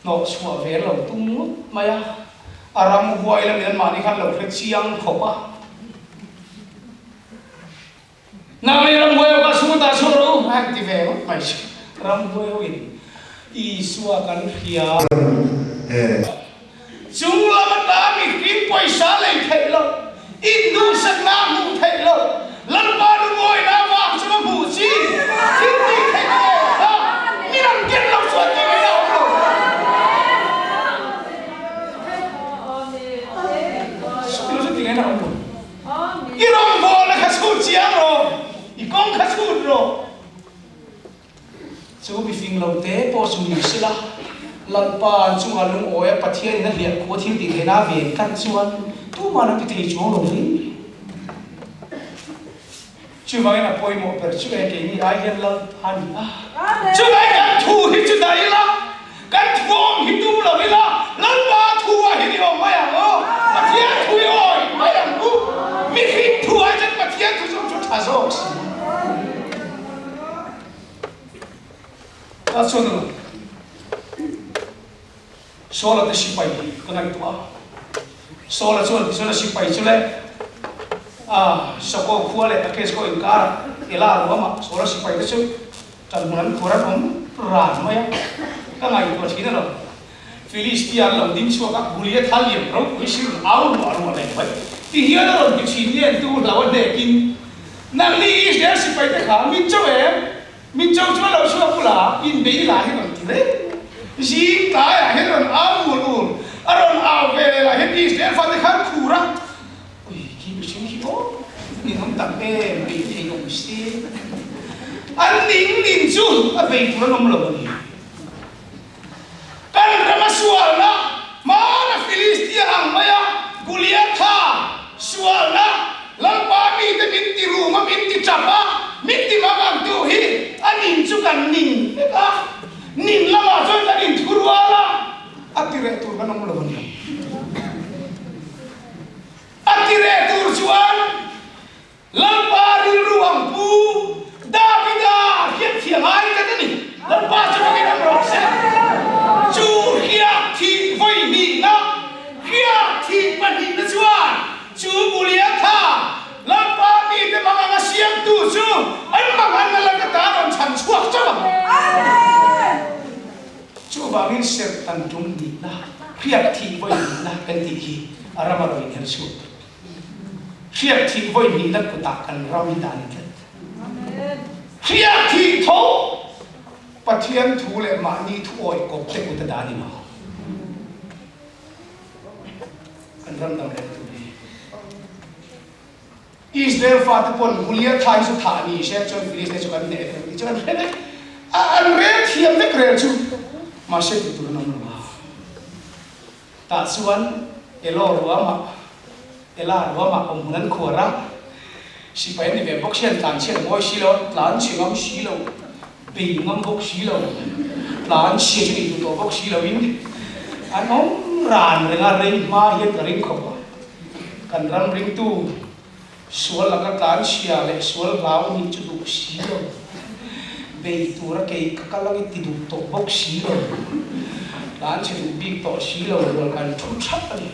hnawhchhuah ve an lo tum ngawt mai a. A ramhuai lamin anmahni khan lo hre chiang khawp a. Nang leh ramhuai ho kha chhung dah chhuak rawh u, a han ti ve ngawt mai chu. Ramhuai ho in Isua kan hria. Chung lam ata mihring pawisa lei theih loh, induhsakna a hmuh theih loh, Lalpa lungawina avang chuan a hmuh chi, thil tih theihna ngei kha midang ken lo chuan tih ngaihna a awm lo. Chutilo chu tih ngaihna a awm lo. I rawngbawlna kha chhut chiang rawh, i kawng kha chhut rawh. Chu mifing lo te pawh chu ni sela, Lalpa an chungah lungawi a Pathianin a hliah khua thil tih theihna a ven tlat chuan tuman an ti thei chuang lo vei. Chuvangin a pawimawh ber chu e keini ai hian Lalpa a ni a. Chuvai kan thu hi chu dah ila, kan thuawm hi tum lo ila, Lalpa thu ah hian i awm mai ang aw, Pathian thu i awi mai ang u. Mihring thu ai chuan Pathian thu zawk chu a tha zawk si. Ta chuan a lo. Saula te sipai ka ngaihtuah a. Saula chuan tichuan a sipai chu le a Soko khua leh Akesh khaw inkarah Ela ruamah Saula sipai te chu ṭanhmun an khuar an awm ran mai a. Ka ngaihtuah thin a lo. Filistia an lo ding chhuak a, Goliatha lian ropui sir au ruah ruah leh mai. Tihian a rawn ti thin nge an tu hlau a hnekin, Nangni Israel sipai te kha min cho em? Min cho chu a lo chhuak bula inbei lah hi rawn ti reng. Zing tlaiah hian rawn au ur ur, a rawn au ve leh lah hian Israel fate kha an khur a, Ui, khi mihring hi aw, ninawm tak em, bei thei awm si. An ning nin chu a bei tur an awm lo a ni. Kan rama sualna hmana Filistia ang maia Goliatha sualna Lalpa mite min ti rum a, min ti tap a, min ti mang ang tu hi a nin chu kan ning vek a, nin lamah chuan kan inthu rual a, a ti reh tur kan awm lo a ni. A ti reh tur chuan Lalpa rilru ang pu Davida hian thiam ai tlat a ni. Lalpa chu ka ngei ang rawh se. Chu hriak thih vawi hnihna, hriak thih pahnihna chuan chu Goliatha, Lalpa mite mang anga siamtu chu an mang anna lak ata rawn chhan chhuak chauh ang. Chuvangin serhtan tum nihna, hriak thih vawi hnihna kan tih hi a rama rawn inher chhuak. Hriak thih vawi hnihna kutah kan ram hi dan i tlat. Hriak thih tho Pathian thu leh mahni thu awih kawp te kut a dan i lo. Kan ram dam leh tur hi. Israel fate pawn Goliatha hi chu thah ni se chuan Philistine chu kan hneh thei tih chu an hre vek. An rel thiam vek rel chu mahse tih tur an awm lo a. Tah chuan Elo ruamah Ela ruamah awm hmun an khuar a, sipai an ni ve bawk si, an tlan chhiat mawi si lo, tlan chhe ngam si lo, bei ngam bawk si lo, tlan chhia chu tih duh tawh bawk si loin an awm ran reng a, rei hma hian ka ring khawp a. Kan ram ringtu sual laka tlan chhia leh sual hlau nih chu duh si lo, bei tura kei ka kal angin ti duh tawh bawk si lo, tlan chhe duh bik tawh si lo rual kan thu thap a ni.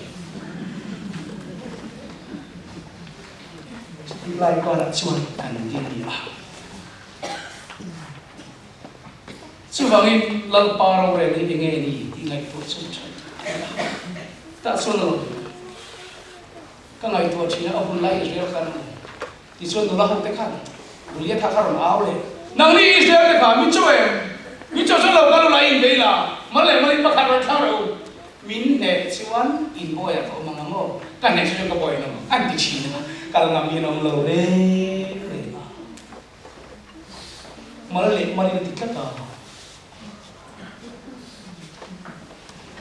Chutih lai karah chuan kan ding ni a. Chuvangin Lalpa rorel hi enge ni tih ngaihtuah chu tha a ni a. Tah chuan a lo ni. Ka ngaihtuah thin a, a hun lai Israel khan a ni. Tichuan nula ho te khan Goliatha kha rawn au leh. Nangni Israel te kha min cho em? Min cho chuan lo kal ula in bei la, mal leh malin pakhat rawn thlang reh u. Min hneh chuan in bawiah ka awm ang ang aw, ka hneh chu chuan ka bawi ang ang an ti thin a, kal ngam hian a awm lo reng reng a. Mal leh malin a ti tlat a.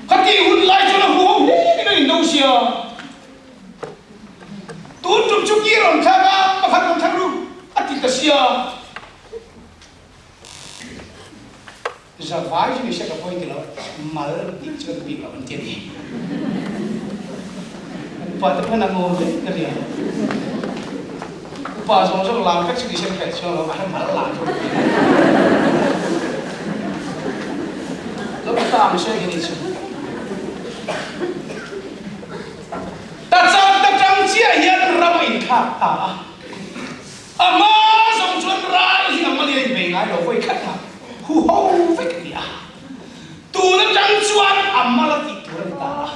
Khatih hun lai chuan a huho hlekin a indo sia. Tun tum chu ki rawn thlak a, pakhat rawn thlak ru a ti ta sia. Zavai chu ni se ka pawi ti lo, mal tih chu ka duh bik lo an ti a ni. Upa te pawhin an awm vek ka nia. Upa zawng zawng lam vek chu ni se ka hriat chuang lo, a mal lah chu ka ti. Lo ta ang se hi ni chu. Ta chang ta chang chiah hian ram a inthlak ta a. A hma zawng chuan ral hi a hmali a inbei ngai lo vawi khat a, huho vek a ni a. Tun atang chuan a mal a tih tur a ni ta a.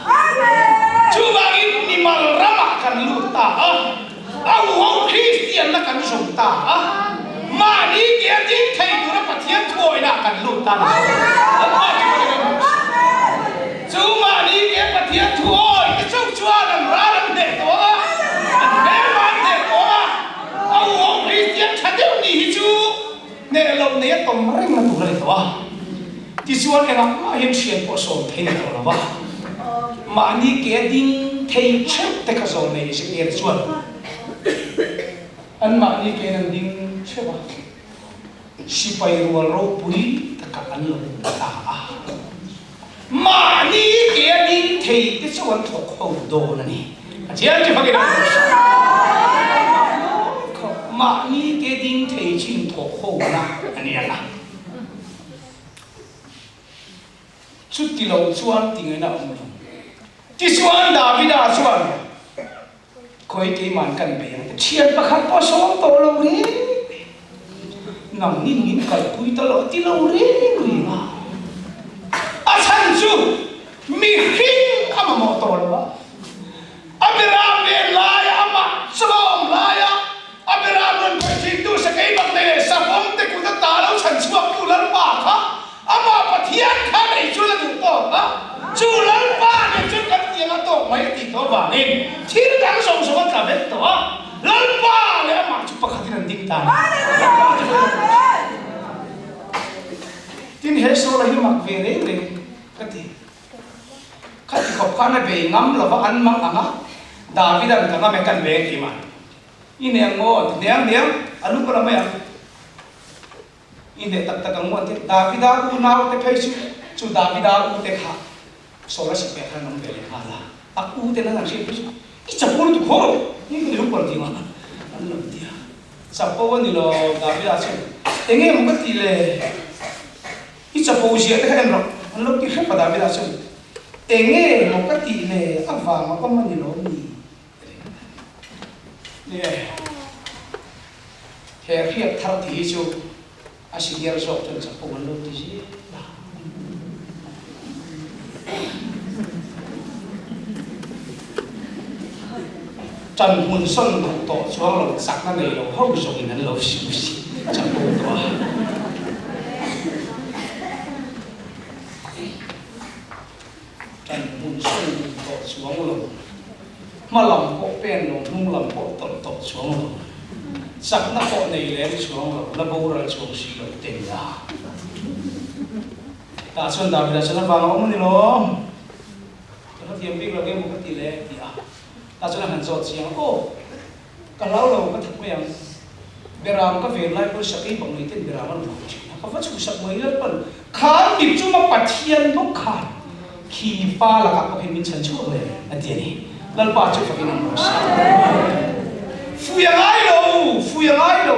Chuvangin mimal ramah kan lut ta a, a huho Kristianna kan zawm ta a, mahni tia ding thei tura Pathian thuawihnaah kan lut ta a ni. Chu mahni tia Pathian thuawi te chauh chuan an ral an hneh tawh a, an hmelma an hneh tawh a, a huho Kristian tha deuh nih hi chu hneh loh nei a tawm reng na tur a ni tawh a. Tichuan engah mah hian thian pawh sawm thei ni tawh lo va, mahni ke a ding thei theuh te kha zawn nei Ezekiel chuan an mahni kein an ding theuh a. Sipai rual ropui takah an lo ta a, mahni ke a ding thei te chu an thawk ho dawn a ni. Pathian chu fakin a awm khawp. Mahni ke ding thei chin thawk ho na a ni ang a. Chuti lo chuan ti ngaihna a awm lo. Tichuan Davida chuan. Khawi keiman kan bei ang te thian pakhat pawh sawm tawh lo reng reng. Nang nin min kalpui ta lo ti lo reng reng a. A chhan chu mihring a mamawh tawh lo a. A beram ven laia amah chawm laia a beram rawn khawih thintu sakei bak te leh savawm te kut a ta lo chhan chhuaktu Lalpa kha Amah Pathian kha nei chuan a duh tawk a, chu Lalpa nen chuan kan tiang a tawk mai a tih tawh avangin thil dang zawng zawng a tla vek tawh a, Lalpa leh amah chu pakhatin an ding ta a ni. Lalpa chu kan duh a. Tin, he Saula hi mak ve reng reng ka ti. Khati khawp khan a bei ngam lova an mang ang a, Davida'n ka ngam e kan bei a ti mah. I neng maw? Ti hniang hniang, a lu ka la mai ang. I hneh tak tak ang u an ti. Davida unau te phei chu, chu Davida u te kha Saula si pek khan an awm ve leh nghal a. A u ten an han hriat phei chu, I chapo lutuk haw rawh, ni ka lung pawh an ti ang a, an lo ti a. Chapo a ni lo, Davida chuan, Enge maw ka tih le? I chapo ziah te kha en rawh. An lo ti hrep a Davida chuan, Enge maw ka tih le avanga awm a ni lo mi? Ni e, he hriat thar tih hi chu a senior zawk chuan chapo an lo ti zel a. Ṭan hmun sawn duh tawh chuang lo chakna nei lo ho zawngin an lo siu si chapo tawh a. Ṭan hmun sawn duh tawh chuang lo, hma lam pawh pen lo, hnung lam pawh tawlh tawh chuang lo, chakna pawh nei lem chuang lo, la boral chuang si lo te nia. Tah chuan Davida chuan a vang a awm a ni lo. Ka hrethiam bik lo emaw ka ti le ti a, tah chuan a han zawt chiang a, Aw, ka hlau lo, ka that mai ang. Beram ka ven lai pawn sakei bang nei ten beram an vuak thin a, ka va chhuhsak mai Lalpan khan mit chuma Pathian bawk khan khi pa lakah pawh hian min chhan chhuak le a ti a ni. Lalpa chu fakin an rawn sa. Fui a ngai lo, fui a ngai lo.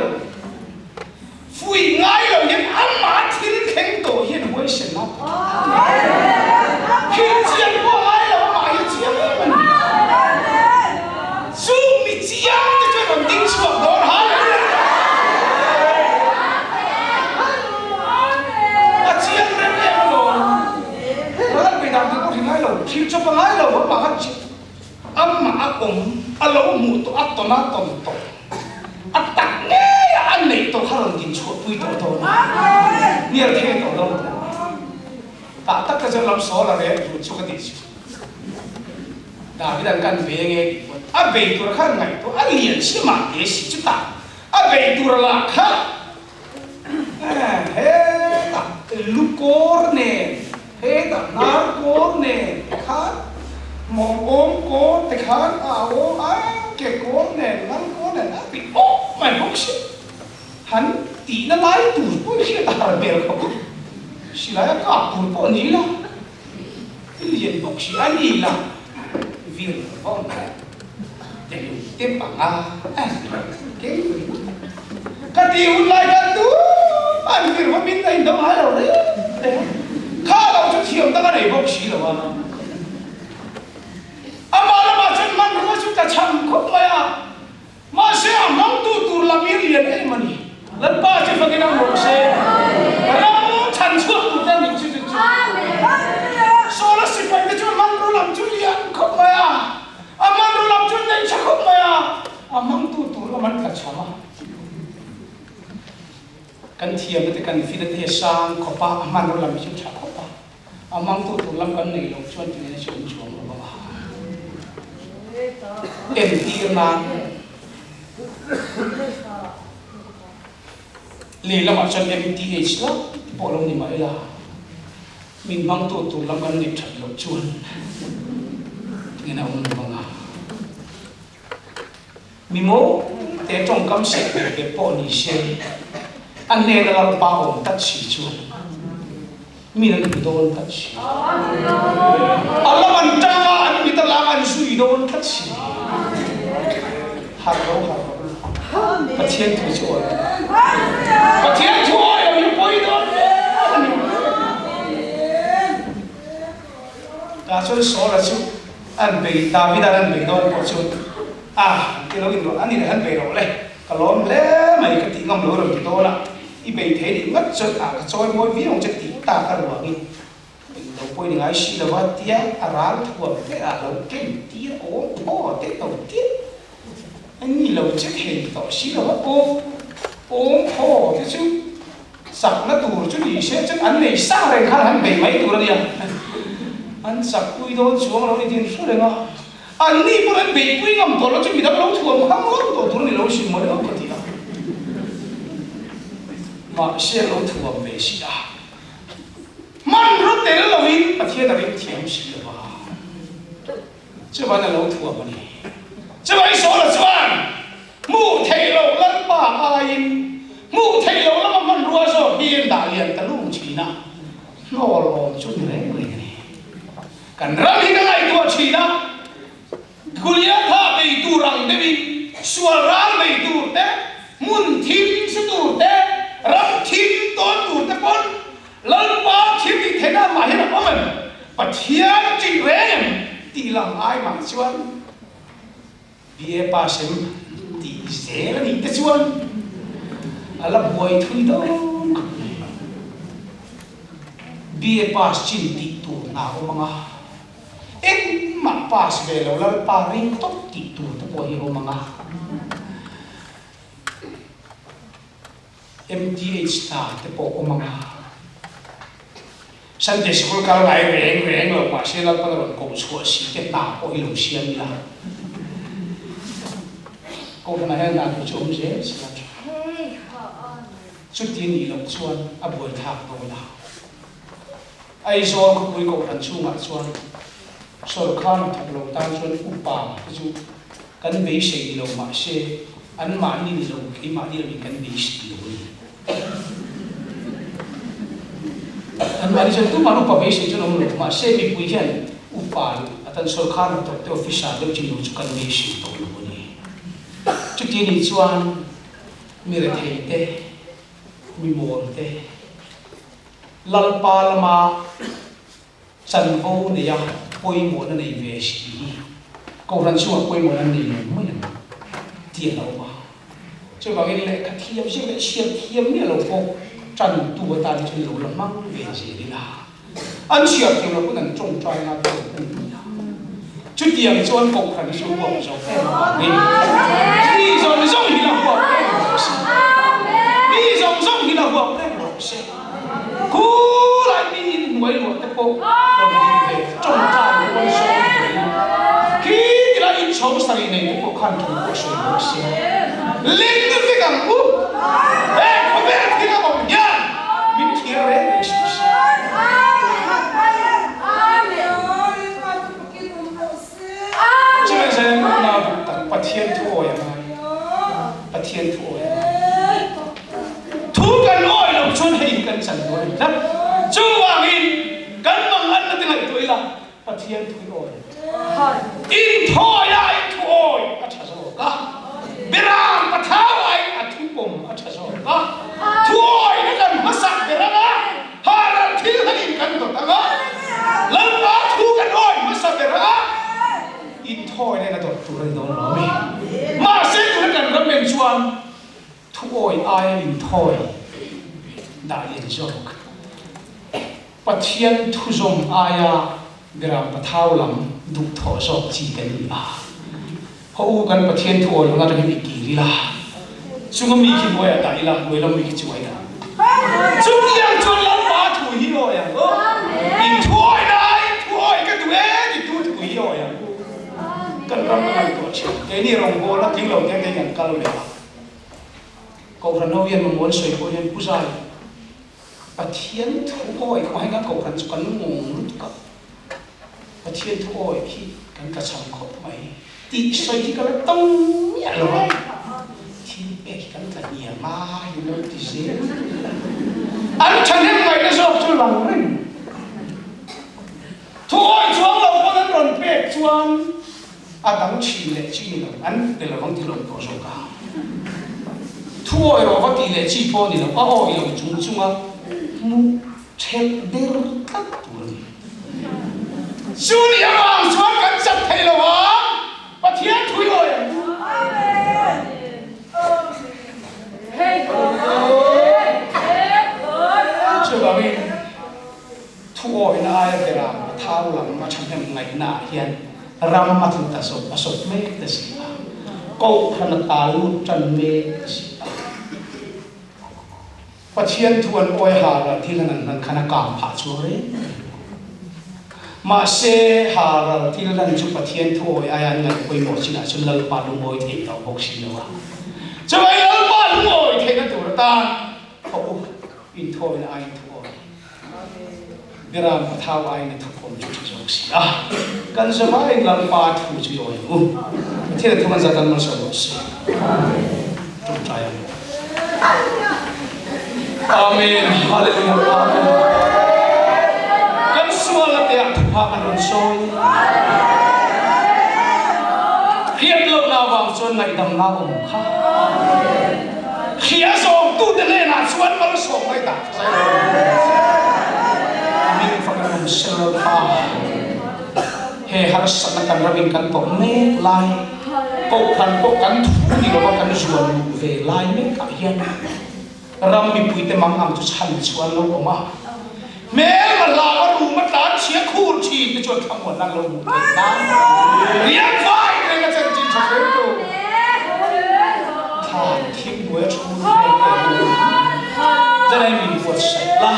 Fuih ngai lo hian amah thil thleng tawh hian huaisen a thil chiang pawh ngai lo amah hi chiang em a ni. Chu mi chiang te chuan rawn ding chhuak dawn hallelujah. A chiang rem em alawm. Ral pe dan te pawh hri ngai lo, thil chawp a ngai lo amah a amah a awm a lo hmuh tawh a tawn a tawn tawh. A tak ngei a an neih tawh kha rawn din chhuah pui tawh dawn a, hnial thei tawh lo. Tah tak te chuan lam sawl a rel tur chu ka tih chu. David an kan ve nge tih pawn a bei tur kha an ngaihtuah a lian si mah te si chutah a bei tur lah kha hetah lukawr nen hetah hnar kawr nen tikhan mawngawm kawr tikhan a awm a ke kawr nen ngal kawr nen a ti awk mai bawk si han tihna lai tur pawh i hriat a har hmel khawp a silai a kap tur pawh ni la i lian bawk si a ni la vir vawng tel te panga a keng ka ti hun lai khan tu an vir vawm in a indawm ngai lo reng reng kha lo chu thiam tak a nei bawk si lo a amah lamah chuan hmanrua chu tla chham khawp mai a Mahse a hmangtu tur lam hi lian em a ni. Lalpa chu fakin ang rawh se. Ram chhan chhuak tur te a nih chu chu chu. Saul a sipai te chu a hmanraw lam chu lian khawp mai a, a hmanraw lam chu nei tha khawp mai a, a hmangtu tur lam an tla chham a. Kan thiamna te kan fina te hi a sang khawp a, a hmanraw lam hi chu tha khawp a. A hmangtu tur lam kan nei loh chuan tinge chu awm chuang lo a. Entir nan lei lamah chuan MTH la ti pawh lo ni mah ila min hmangtu tur lam kan neih that loh chuan tinge na awm lo ang a. Mi maw te tawngkam seh ve ve pawh ni se a hnena Lalpa awm tlat si chuan min an hmu dawn tlat si. A lam an tang a, an mit a lang an zui dawn tlat si. Harh lo harh lo Pathian thu chu awi lo. Pathian thu awi lo hi pawi dawn hle a ni. Tah chuan Saul-a chu an bei, David-a'n an bei dawn pawh chu a ti lo in rawh, ani leh han bei rawh le, ka lawm hle mai ka tih ngam lo rawn ti dawn a, i bei thei nih ngat chuan ah ka chawi mawi viau ang che tih tak a ruangin eng lo pawhin i ngai si lo va tia a ral thuam te ah lo ken tir awm phaw te lo tir a ni lo che thei tawh si lo va aw awm phaw te chu Chakna tur chu ni se chuan an nei sa reng khan han bei mai tur a nia. An chakpui dawn chuang lo ni tih an hre reng a. Anni pawn an beihpui ngam tawh lo chu midang lo thuam khang ngam tawh tur a ni lo sin mawi lo ka ti a. Mahse an lo thuam ve si a. Hmanraw tel loin Pathian a ring thiam si lo va. Chuvan a lo thuam a ni. Chuvai Saula chuan hmuh theih loh Lalpa aiin hmuh theih loh lama hmanrua zawk hi an dah lian ta lung thin a, hnawl awm chu ni reng reng a ni. Kan ram hi ka ngaihtuah thin a, Goliatha bei tur ang deuhin sual ral bei tur te, hmun thim su tur te, ram thim tawn tur te pawn Lalpa thil tih theihna amah hian a awm. Pathian ṭih reng em tih lam ai mah chuan BA pass em tih zel a nih te chuan a la buai thui dawn khawp mai. BA pass chin tih tur hna awm ang a, engmah pass ve lo Lalpa ring tawp tih tur te pawh hi a awm ang a. MTH hna te pawh awm ang a. Sunday School kal ngai reng reng lo mahse Lalpan a rawn koh chhuah si te hna pawh hi lo siam ila. Kohhranah hian hna tur chu awm zel si a tha. Chuti nih loh chuan a buaithlak dawn a. Aizawl khawpui kohhran chhungah chuan sawrkar hnathawk lo tan chuan upa te chu kan beisei ni lo mahse anmahni ni lo keimahni lo in kan beisei lo a ni. Anmahni chuan tumah upa beisei chuan awm lo mahse mipui hian upa atan sawrkar hnathawk te officer deuh chin lo chu kan beisei tawh lo a ni. Chuti nih chuan mi rethei te, mi mawl te, Lalpa lama chanvo neia pawimawhna nei ve si hi Kohhran chhungah pawimawhna an nei lo mai ang tih a lo awm a. Chuvangin lehkha thiam zir leh chhiar thiam miah lo pawh tantu atan hi chuan lo la hmang ve zel ila. An chhiar thiam loh pawn an tawngtai ngai pawh an hmu nia. Chutiang chuan Kohhran hi chu huap zo em avangin mi zawng zawng hi la huap reng rawh se. Mi zawng zawng hi la huap reng rawh se. Khulai mi inhnuai luah te pawh rawn ding ve tawngtai rual sawm ve in khi tilai inchho sarih nei te pawh khan thu pawh sawi rawh se. Ling vek ang u. He khawvel thil a awm hian min thlir reng reng suh se. Chuvang chuan unau duh tak Pathian thu awi a ngai. Pathian thu awi a ngai. Thu kan awi loh chuan hei hi kan chan dawn a ni tlat. Chuvangin kan mang an la ti ngaihtuah ila Pathian thu i awi. Inthawi aiin thu awi a tha zawk a, Beram pathau aiin a thu pawm a tha zawk a, thu awina kan hmasak ber anga Haran thil hanin kan dawt anga Lalpa thu kan awi hmasa ber anga inthawina in a dawt tur a ni dawn lo a mi. Mahse tuna kan ram en chuan thu awi aia inthawi dah lian zawk. Pathian thuzawm aia Beram Pathau lam duhthawh zawk chi kan ni a. Haw u kan Pathian thu awi lohna atangin i kir ila, chunga mi khi hnuaiah dah ila, hnuai lam mi khi chuai dah. Chutiang chuan Lalpa thu hi awi ang u. In thu awi na in thu awi ka duh e ti tu thu hi awi ang u. Kan ram ka ngaihtuah thin. Keini rawngbawlna tling lo te kei kan kal ve a. Kohhran ho hian mamawh an sawi pawh hian Pu Zai, Pathian thu awi kawng hei kan kohhran chu kan mawng lutuk a, Pathian thu awi khi kan tlachham khawp mai tih sawi khi ka la tawng miah lo a, thil pek hi kan tla hniam a hi lo ti zel a, an thahnem ngaihna zawk chu lang reng. Thu awi chuang lo pawn an rawn pek chuan a dang thin leh chi ni lo, an pe lo ang ti lo tawh zawk a. Thu awi rawh va tih leh chi pawh ni lo, a awi lo chung chunga hmuh thelh der tlat tur a ni. Chu ni avang chuan kan chak thei lo a, Pathian thui awi ang u. Chuvangin Thu awihna aia berah a thau lam a thahnem ngaihna ah hian ram a tlu ta zawk a sawp mek ta si a, Kohhran a ta lut tan mek ta si a. Pathian thu an awi har ral thil han an hman khan a kang phah chuang reng reng lo. Mahse, har ral thil lan chu Pathian thu awi aia an ngaih pawimawh chinah chuan Lalpa lungawi thei tawh bawk si lo a. Chuvai Lalpa lungawi theihna tur atan khaw u inthawina aiin thu awi. Beram pathau aiin a thupawm chu tha zawk si a, kan zavaiin Lalpa thu chu i awi ang u. Pathian a thu kan zat an malsawm rawh se. Tawngtai ang. Amen. Hallelujah. Amen. Kan sual a te ah thupha kan rawn sawi. Hriat lohna avang chuan ngaihdamna awm kha. Hria zawmtute hnenah chuan malsawm ngaihdah. Amen. awm se Lalpa. He harsatna kan ramin kan tawh mek lai, kohhran pawh kan thu ni lova kan zuan luh ve lai mekah hian ram mipuite mang ang chu chhan chuan lo awm a. Hmelma hlau a rum a tlan chhia khur thin te chuan thlamuanna an lo hmuh theih nan riak vai reng a chanchin tha hrem tu thlan thim hnuai a thu vel te ru zanai min buatsaih la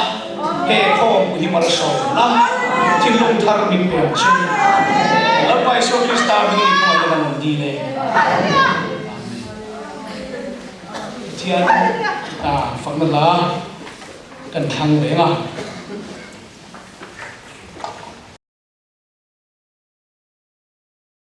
he khawmpui hi malsawm la thinlung thar min pe ang che Lalpa Isua Krista hmingin i khawngaih na kan dil e Amen Pathian fakna la. Kan thlang reng a.